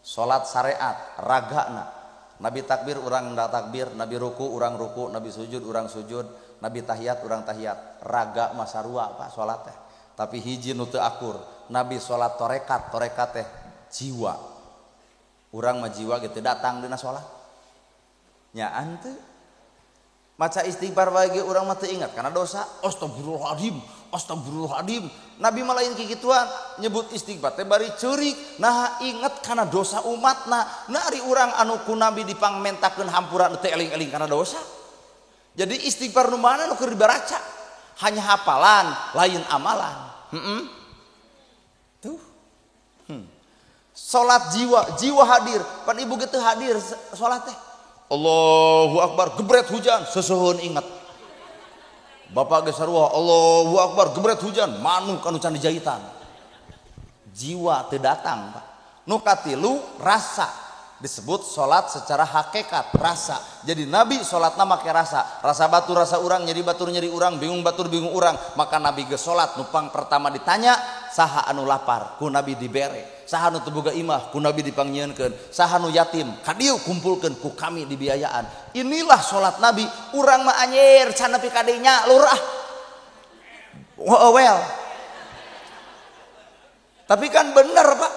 salat syariat ragana Nabi takbir urang takbir Nabi ruku urang ruku Nabi sujud urang sujud Nabi tahiyat urang tahiyat raga mah sarua Pak salat teh tapi hiji nu teu akur Nabi salat tarekat tarekat teh jiwa urang mah jiwa ge teu datang dina salat nyaan teu maca istighfar wae ge urang mah teu ingat karena dosa astagfirullahaladzim astagfirullahaladzim Nabi mah lain kikituan nyebut istighfar teh bari ceurik nah inget kana dosa umatna nah ari urang anu ku Nabi dipangmentakeun hampura nu teu eling-eling kana dosa. Jadi istighfar nu mana nu keur dibaraca hanya hafalan lain amalan. Tuh. Salat jiwa, jiwa hadir. Pan ibu ge teu hadir salat teh. Allahu akbar gebret hujan sesuhun inget. Bapak ge sarua Allahu akbar gebret hujan manuk anu can dijahitan. Jiwa teu datang Pak. Nu katilu rasa. Disebut salat secara hakikat rasa. Jadi Nabi salatna make rasa. Rasa batur rasa urang, nyeri batur nyeri urang, bingung batur bingung urang. Maka Nabi ge salat nupang pertama ditanya saha anu lapar ku Nabi dibere. Saha anu teu boga imah ku Nabi dipangnyieunkeun. Saha nu yatim ka dieu kumpulkeun ku kami dibiayaan. Inilah salat Nabi. Urang mah anjir can nepi ka dinya lurah. Well. Tapi kan bener Pak.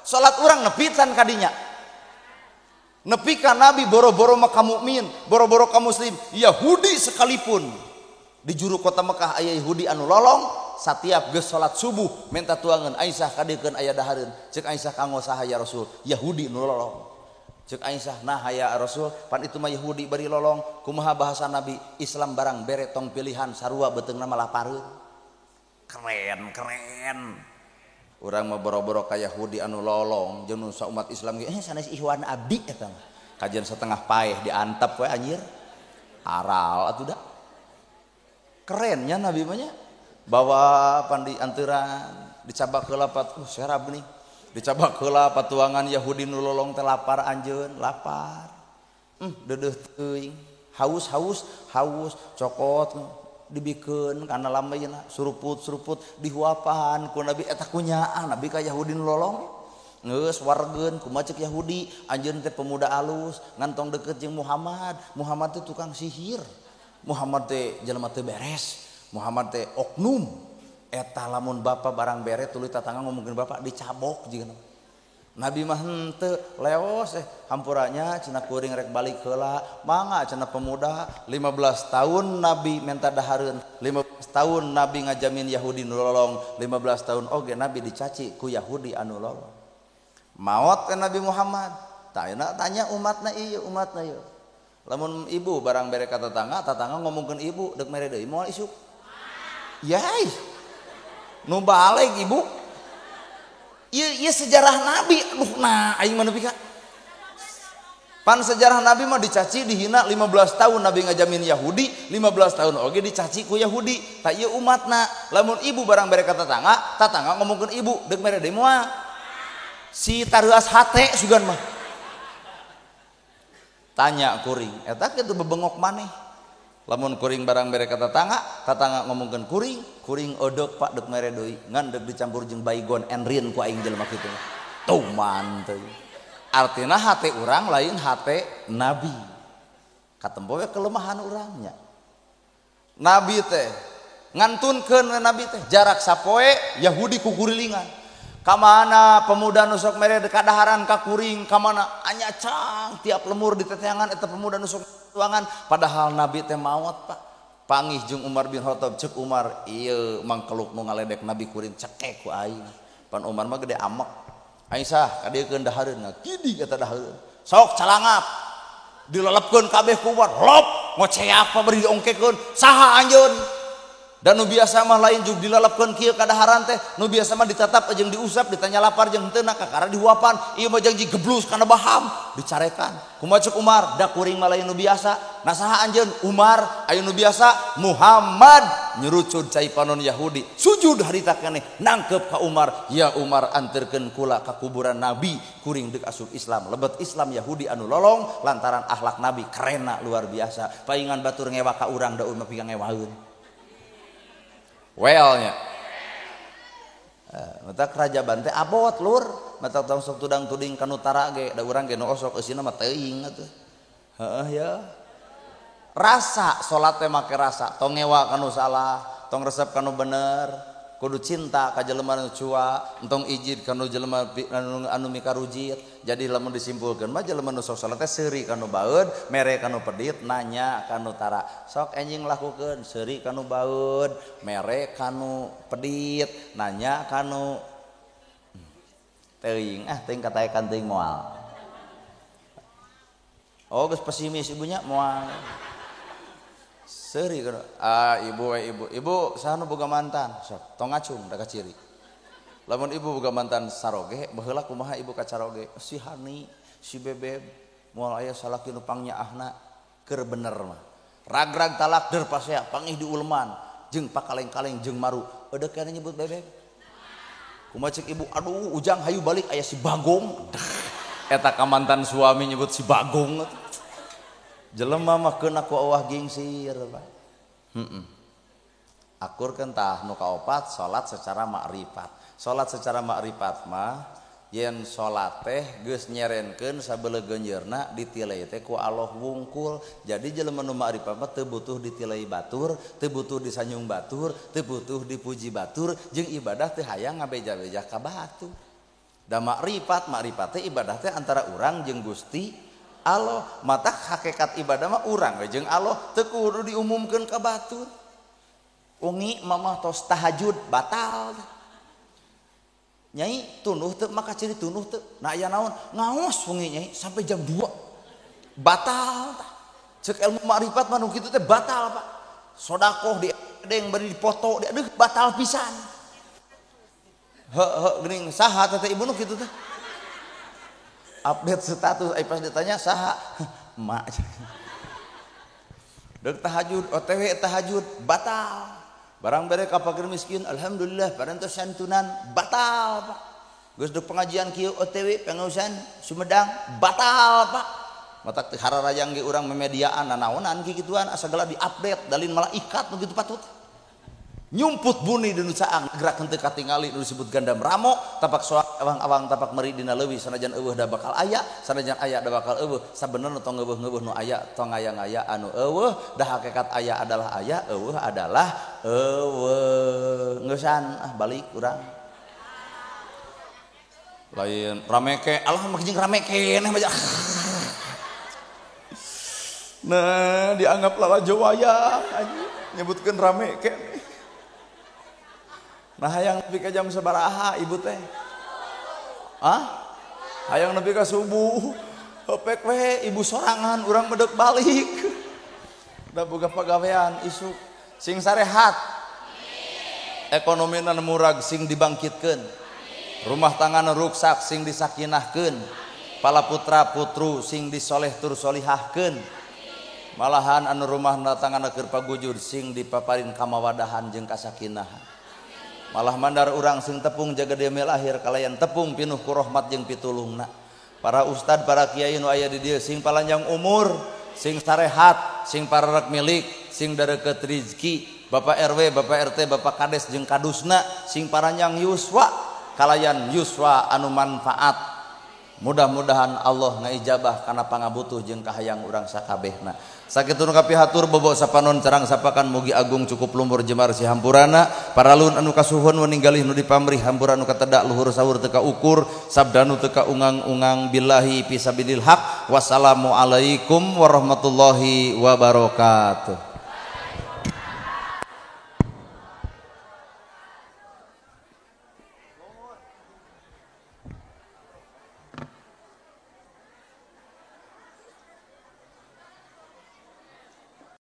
Salat urang nepitan ka dinya. Nepi ka Nabi boro-boro maka mukmin, boro-boro ka muslim, Yahudi sekalipun. Di juru kota Mekah aya Yahudi anu lolong satiap geus salat subuh minta tuangan Aisyah kadeukeun aya dahareun. Ceuk Aisyah kanggo saha ya Rasul? Yahudi nu lolong. Ceuk Aisyah nah ya Rasul pan itu mah Yahudi bari lolong. Kumaha bahasa Nabi? Islam barang bere tong pilihan sarua beuteungna mah lapareun. Keren keren. Urang mah boro-boro ka Yahudi anu lolong jeung nu umat Islam ge sanes ihwan abdi eta mah. Kajian setengah paeh diantep we anjir. Aral atuh da. Kerennya Nabi mah nya bawa pandi anturan dicabak heula serab nih dicabak heula patuangan Yahudi nu lolong teh lapar anjeun lapar deudeuh teuing haus haus haus cokot dibikeun kana lambeuna suruput-suruput dihuapan ku Nabi eta kunyaah Nabi ka Yahudi nu lolong geus wargeun kumaha ceuk Yahudi anjeun teh pemuda alus ngantong deukeut jeung Muhammad. Muhammad teh tukang sihir, Muhammad teh jelema teu beres, Muhammad teh oknum. Eta lamun bapa barang bere tuluy tatangga ngomongkeun bapak dicabok jeung Nabi mah henteu leos hampuranya cenah kuring rek balik heula mangga cenah pemuda. 15 tahun Nabi menta dahareun, 15 tahun Nabi ngajamin Yahudi nu lolong, 15 tahun oge Nabi dicaci ku Yahudi anu lolong. Maot ke Nabi Muhammad. Tanya tanya umatna ieu umatna ieu. Lamun ibu barang bere ka tetangga, tetangga ngomongkeun ibu deuk mere deui moal isuk. Yai. Nu balik ibu. Ieu ieu sejarah Nabi. Aduh nah aing mah nepi ka. Pan sejarah Nabi mah dicaci dihina 15 tahun Nabi ngajamin Yahudi, 15 tahun oge dicaci ku Yahudi. Tah ieu umatna. Lamun ibu barang bere ka tetangga, tetangga ngomongkeun ibu deuk mere deui moal. Si tareuas hate sugan mah. Tanya kuring eta kitu bebengok maneh. Lamun kuring barang bere ka tetangga, tetangga ngomongkeun kuring, kuring odok pak deuk mere deui ngan deuk dicampur jeung baygon enrin ku aing jelema kitu. Tuman teh. Artina hate urang lain hate Nabi. Katempo we kelemahan urangnya. Nabi teh ngantunkeun we Nabi teh jarak sapoe Yahudi kukurilingan. Kamana pemuda nu sok mere kadaharan ka kuring kamana anyacang tiap lemur di teteangan eta pemuda nu sok tuangan padahal Nabi teh maot pak. Pangih jeung Umar bin Khattab ceuk Umar ieu mangkeluk nu ngaledek Nabi kuring cekek ku aing. Pan Umar mah gede amek. Aisyah kadiekeun dahareun ngagidi eta dahareun. Sok calangap dilelepkeun kabeh ku Umar lop ngoceak pa bari diongkekeun saha anjeun. Dan nu biasa mah lain juga dilelepkeun kieu kadaharan teh, nu biasa mah ditatap jeung diusap, ditanya lapar jeung henteu kakara dihuapan, ieu mah janji geblus kana baham, dicarekan. Kumaha ceuk Umar? Da kuring mah lain nu biasa. Nah saha anjeun? Umar, aya nu biasa Muhammad nyerucud cai panon Yahudi. Sujud harita keneh nangkep ka Umar, ya Umar anterkeun kula ka kuburan Nabi, kuring deuk asup Islam. Lebet Islam Yahudi anu lolong lantaran akhlak Nabi kerena luar biasa. Paingan batur ngewa ka urang da mah pika ngewaeun. Well nya. Mata kerajaban teh abot lur, mata tong sok tudang tuding ka nu tara ge, da urang ge nu osok eusina mah teuing atuh. Heeh ya. Rasa salat teh make rasa, tong ngewa ka nu salah, tong resep ka nu bener, kudu cinta ka jelema nu cua, entong ijid ka nu jelema anu mikarujit. Jadi lamun disimpulkeun mah jelema nu sok salat teh seuri ka nu baeud, mere ka nu pedit, nanya ka nu tara. Sok enjing lakukeun seuri ka nu baeud, mere ka nu pedit, nanya ka nu teuing. Ah teuing kataekan teuing moal. Oh geus pesimis ibunya moal. Seuri kana ah ibu we ibu. Ibu saha nu boga mantan? Sok tong ngacung da kaciri. Lamun ibu boga mantan saroge, baheula kumaha ibu ka caroge? Si Hani, si Bebeb, moal aya salaki nu pangnyaahna keur bener mah. Ragrag talak der pasea pangih di uleman jeung pakaleng-kaleng jeung maru. Eudeuk kana nyebut Bebeb. Kumaha ceuk ibu? Aduh, ujang hayu balik aya si Bagong. Eta ka mantan suami nyebut si Bagong. Jelema mah keuna ku awah gingsir, Pak. Heeh. Akur kan tah nu kaopat salat secara makrifat. Salat secara makrifat mah yen salat teh geus nyerenkeun sabeleugeunjeurna ditilai teh ku Allah wungkul. Jadi jelema nu makrifat mah teu butuh ditilai batur, teu butuh disanyung batur, teu butuh dipuji batur, jeung ibadah teh hayang ngabeja-beja ka batur. Da makrifat, makrifat teh ibadah teh antara urang jeung Gusti Allah. Mata hakikat ibadah mah urang we jeung Allah, teu kudu diumumkeun ka batur. Wengi mama tos tahajud batal. Nyai tunduh teu maka ciri tunduh teu. Nah aya naon? Ngaos wengi nyai sampai jam 2. Batal tah. Cek ilmu makrifat mah nu kitu teh batal, Pak. Sodakoh di edeng bari dipoto, aduh batal pisan. Heuh geuning saha teh ibu nu kitu teh. Update status ai pas ditanya saha? Emak. Deuk tahajud, OTW tahajud batal. Barang bere ka fakir miskin, alhamdulillah parantos santunan batal, Pak. Geus deuk pengajian kieu OTW pangausan Sumedang batal, Pak. Matak teh hararajang ge urang memediaan nanaonan kikituan asa segala diupdate dalin malaikat nu kitu patut. Nyumput buni di nu caang gerak henteu katingali nu disebut gandam ramo tapak soak awang-awang tapak meri dina leuwih sanajan eueuh da bakal aya sanajan aya da bakal eueuh sabenerna tong ngeueuh-ngeueuh nu aya tong ngaya-ngaya anu eueuh da hakikat aya adalah aya eueuh adalah eueuh ngeusan ah balik urang lain rameke alah mah jeung rame keneh mah. Nah dianggap lalajo wayang anjing nyebutkeun rame keneh. Nah hayang nepi ka jam sabaraha ibu teh? Hah? Hayang nepi ka subuh. Hepek we ibu sorangan urang bedek balik. Da boga pagawean isuk sing sarehat. Ekonomina murag sing dibangkitkeun. Rumah tangga ruksak sing disakinahkeun. Pala putra putru sing disoleh tur solihahkeun. Malahan anu rumah tangga keur pagujur sing dipaparin kamawadahan jeung kasakinahan. Malah mandar urang sing tepung jaga dia lahir kalayan tepung pinuh ku rahmat jeung pitulungna. Para ustad, para kiai nu aya di dieu sing palanjang umur, sing sarehat, sing pararek milik, sing dareukeut rizki, Bapak RW, Bapak RT, Bapak Kades jeung kadusna sing paranjang yuswa kalayan yuswa anu manfaat. Mudah-mudahan Allah ngaijabah kana pangabutuh jeung kahayang urang sakabehna. Sakitu nu kapihatur bobo sapanon carang sapakan mugi agung cukup lumbur jemar si hampurana paralun anu kasuhun weninggalih nu dipamrih hampura nu katedak luhur sahur teu kaukur sabda nu teu kaungang-ungang billahi fisabilil haq. Wassalamualaikum warahmatullahi wabarakatuh.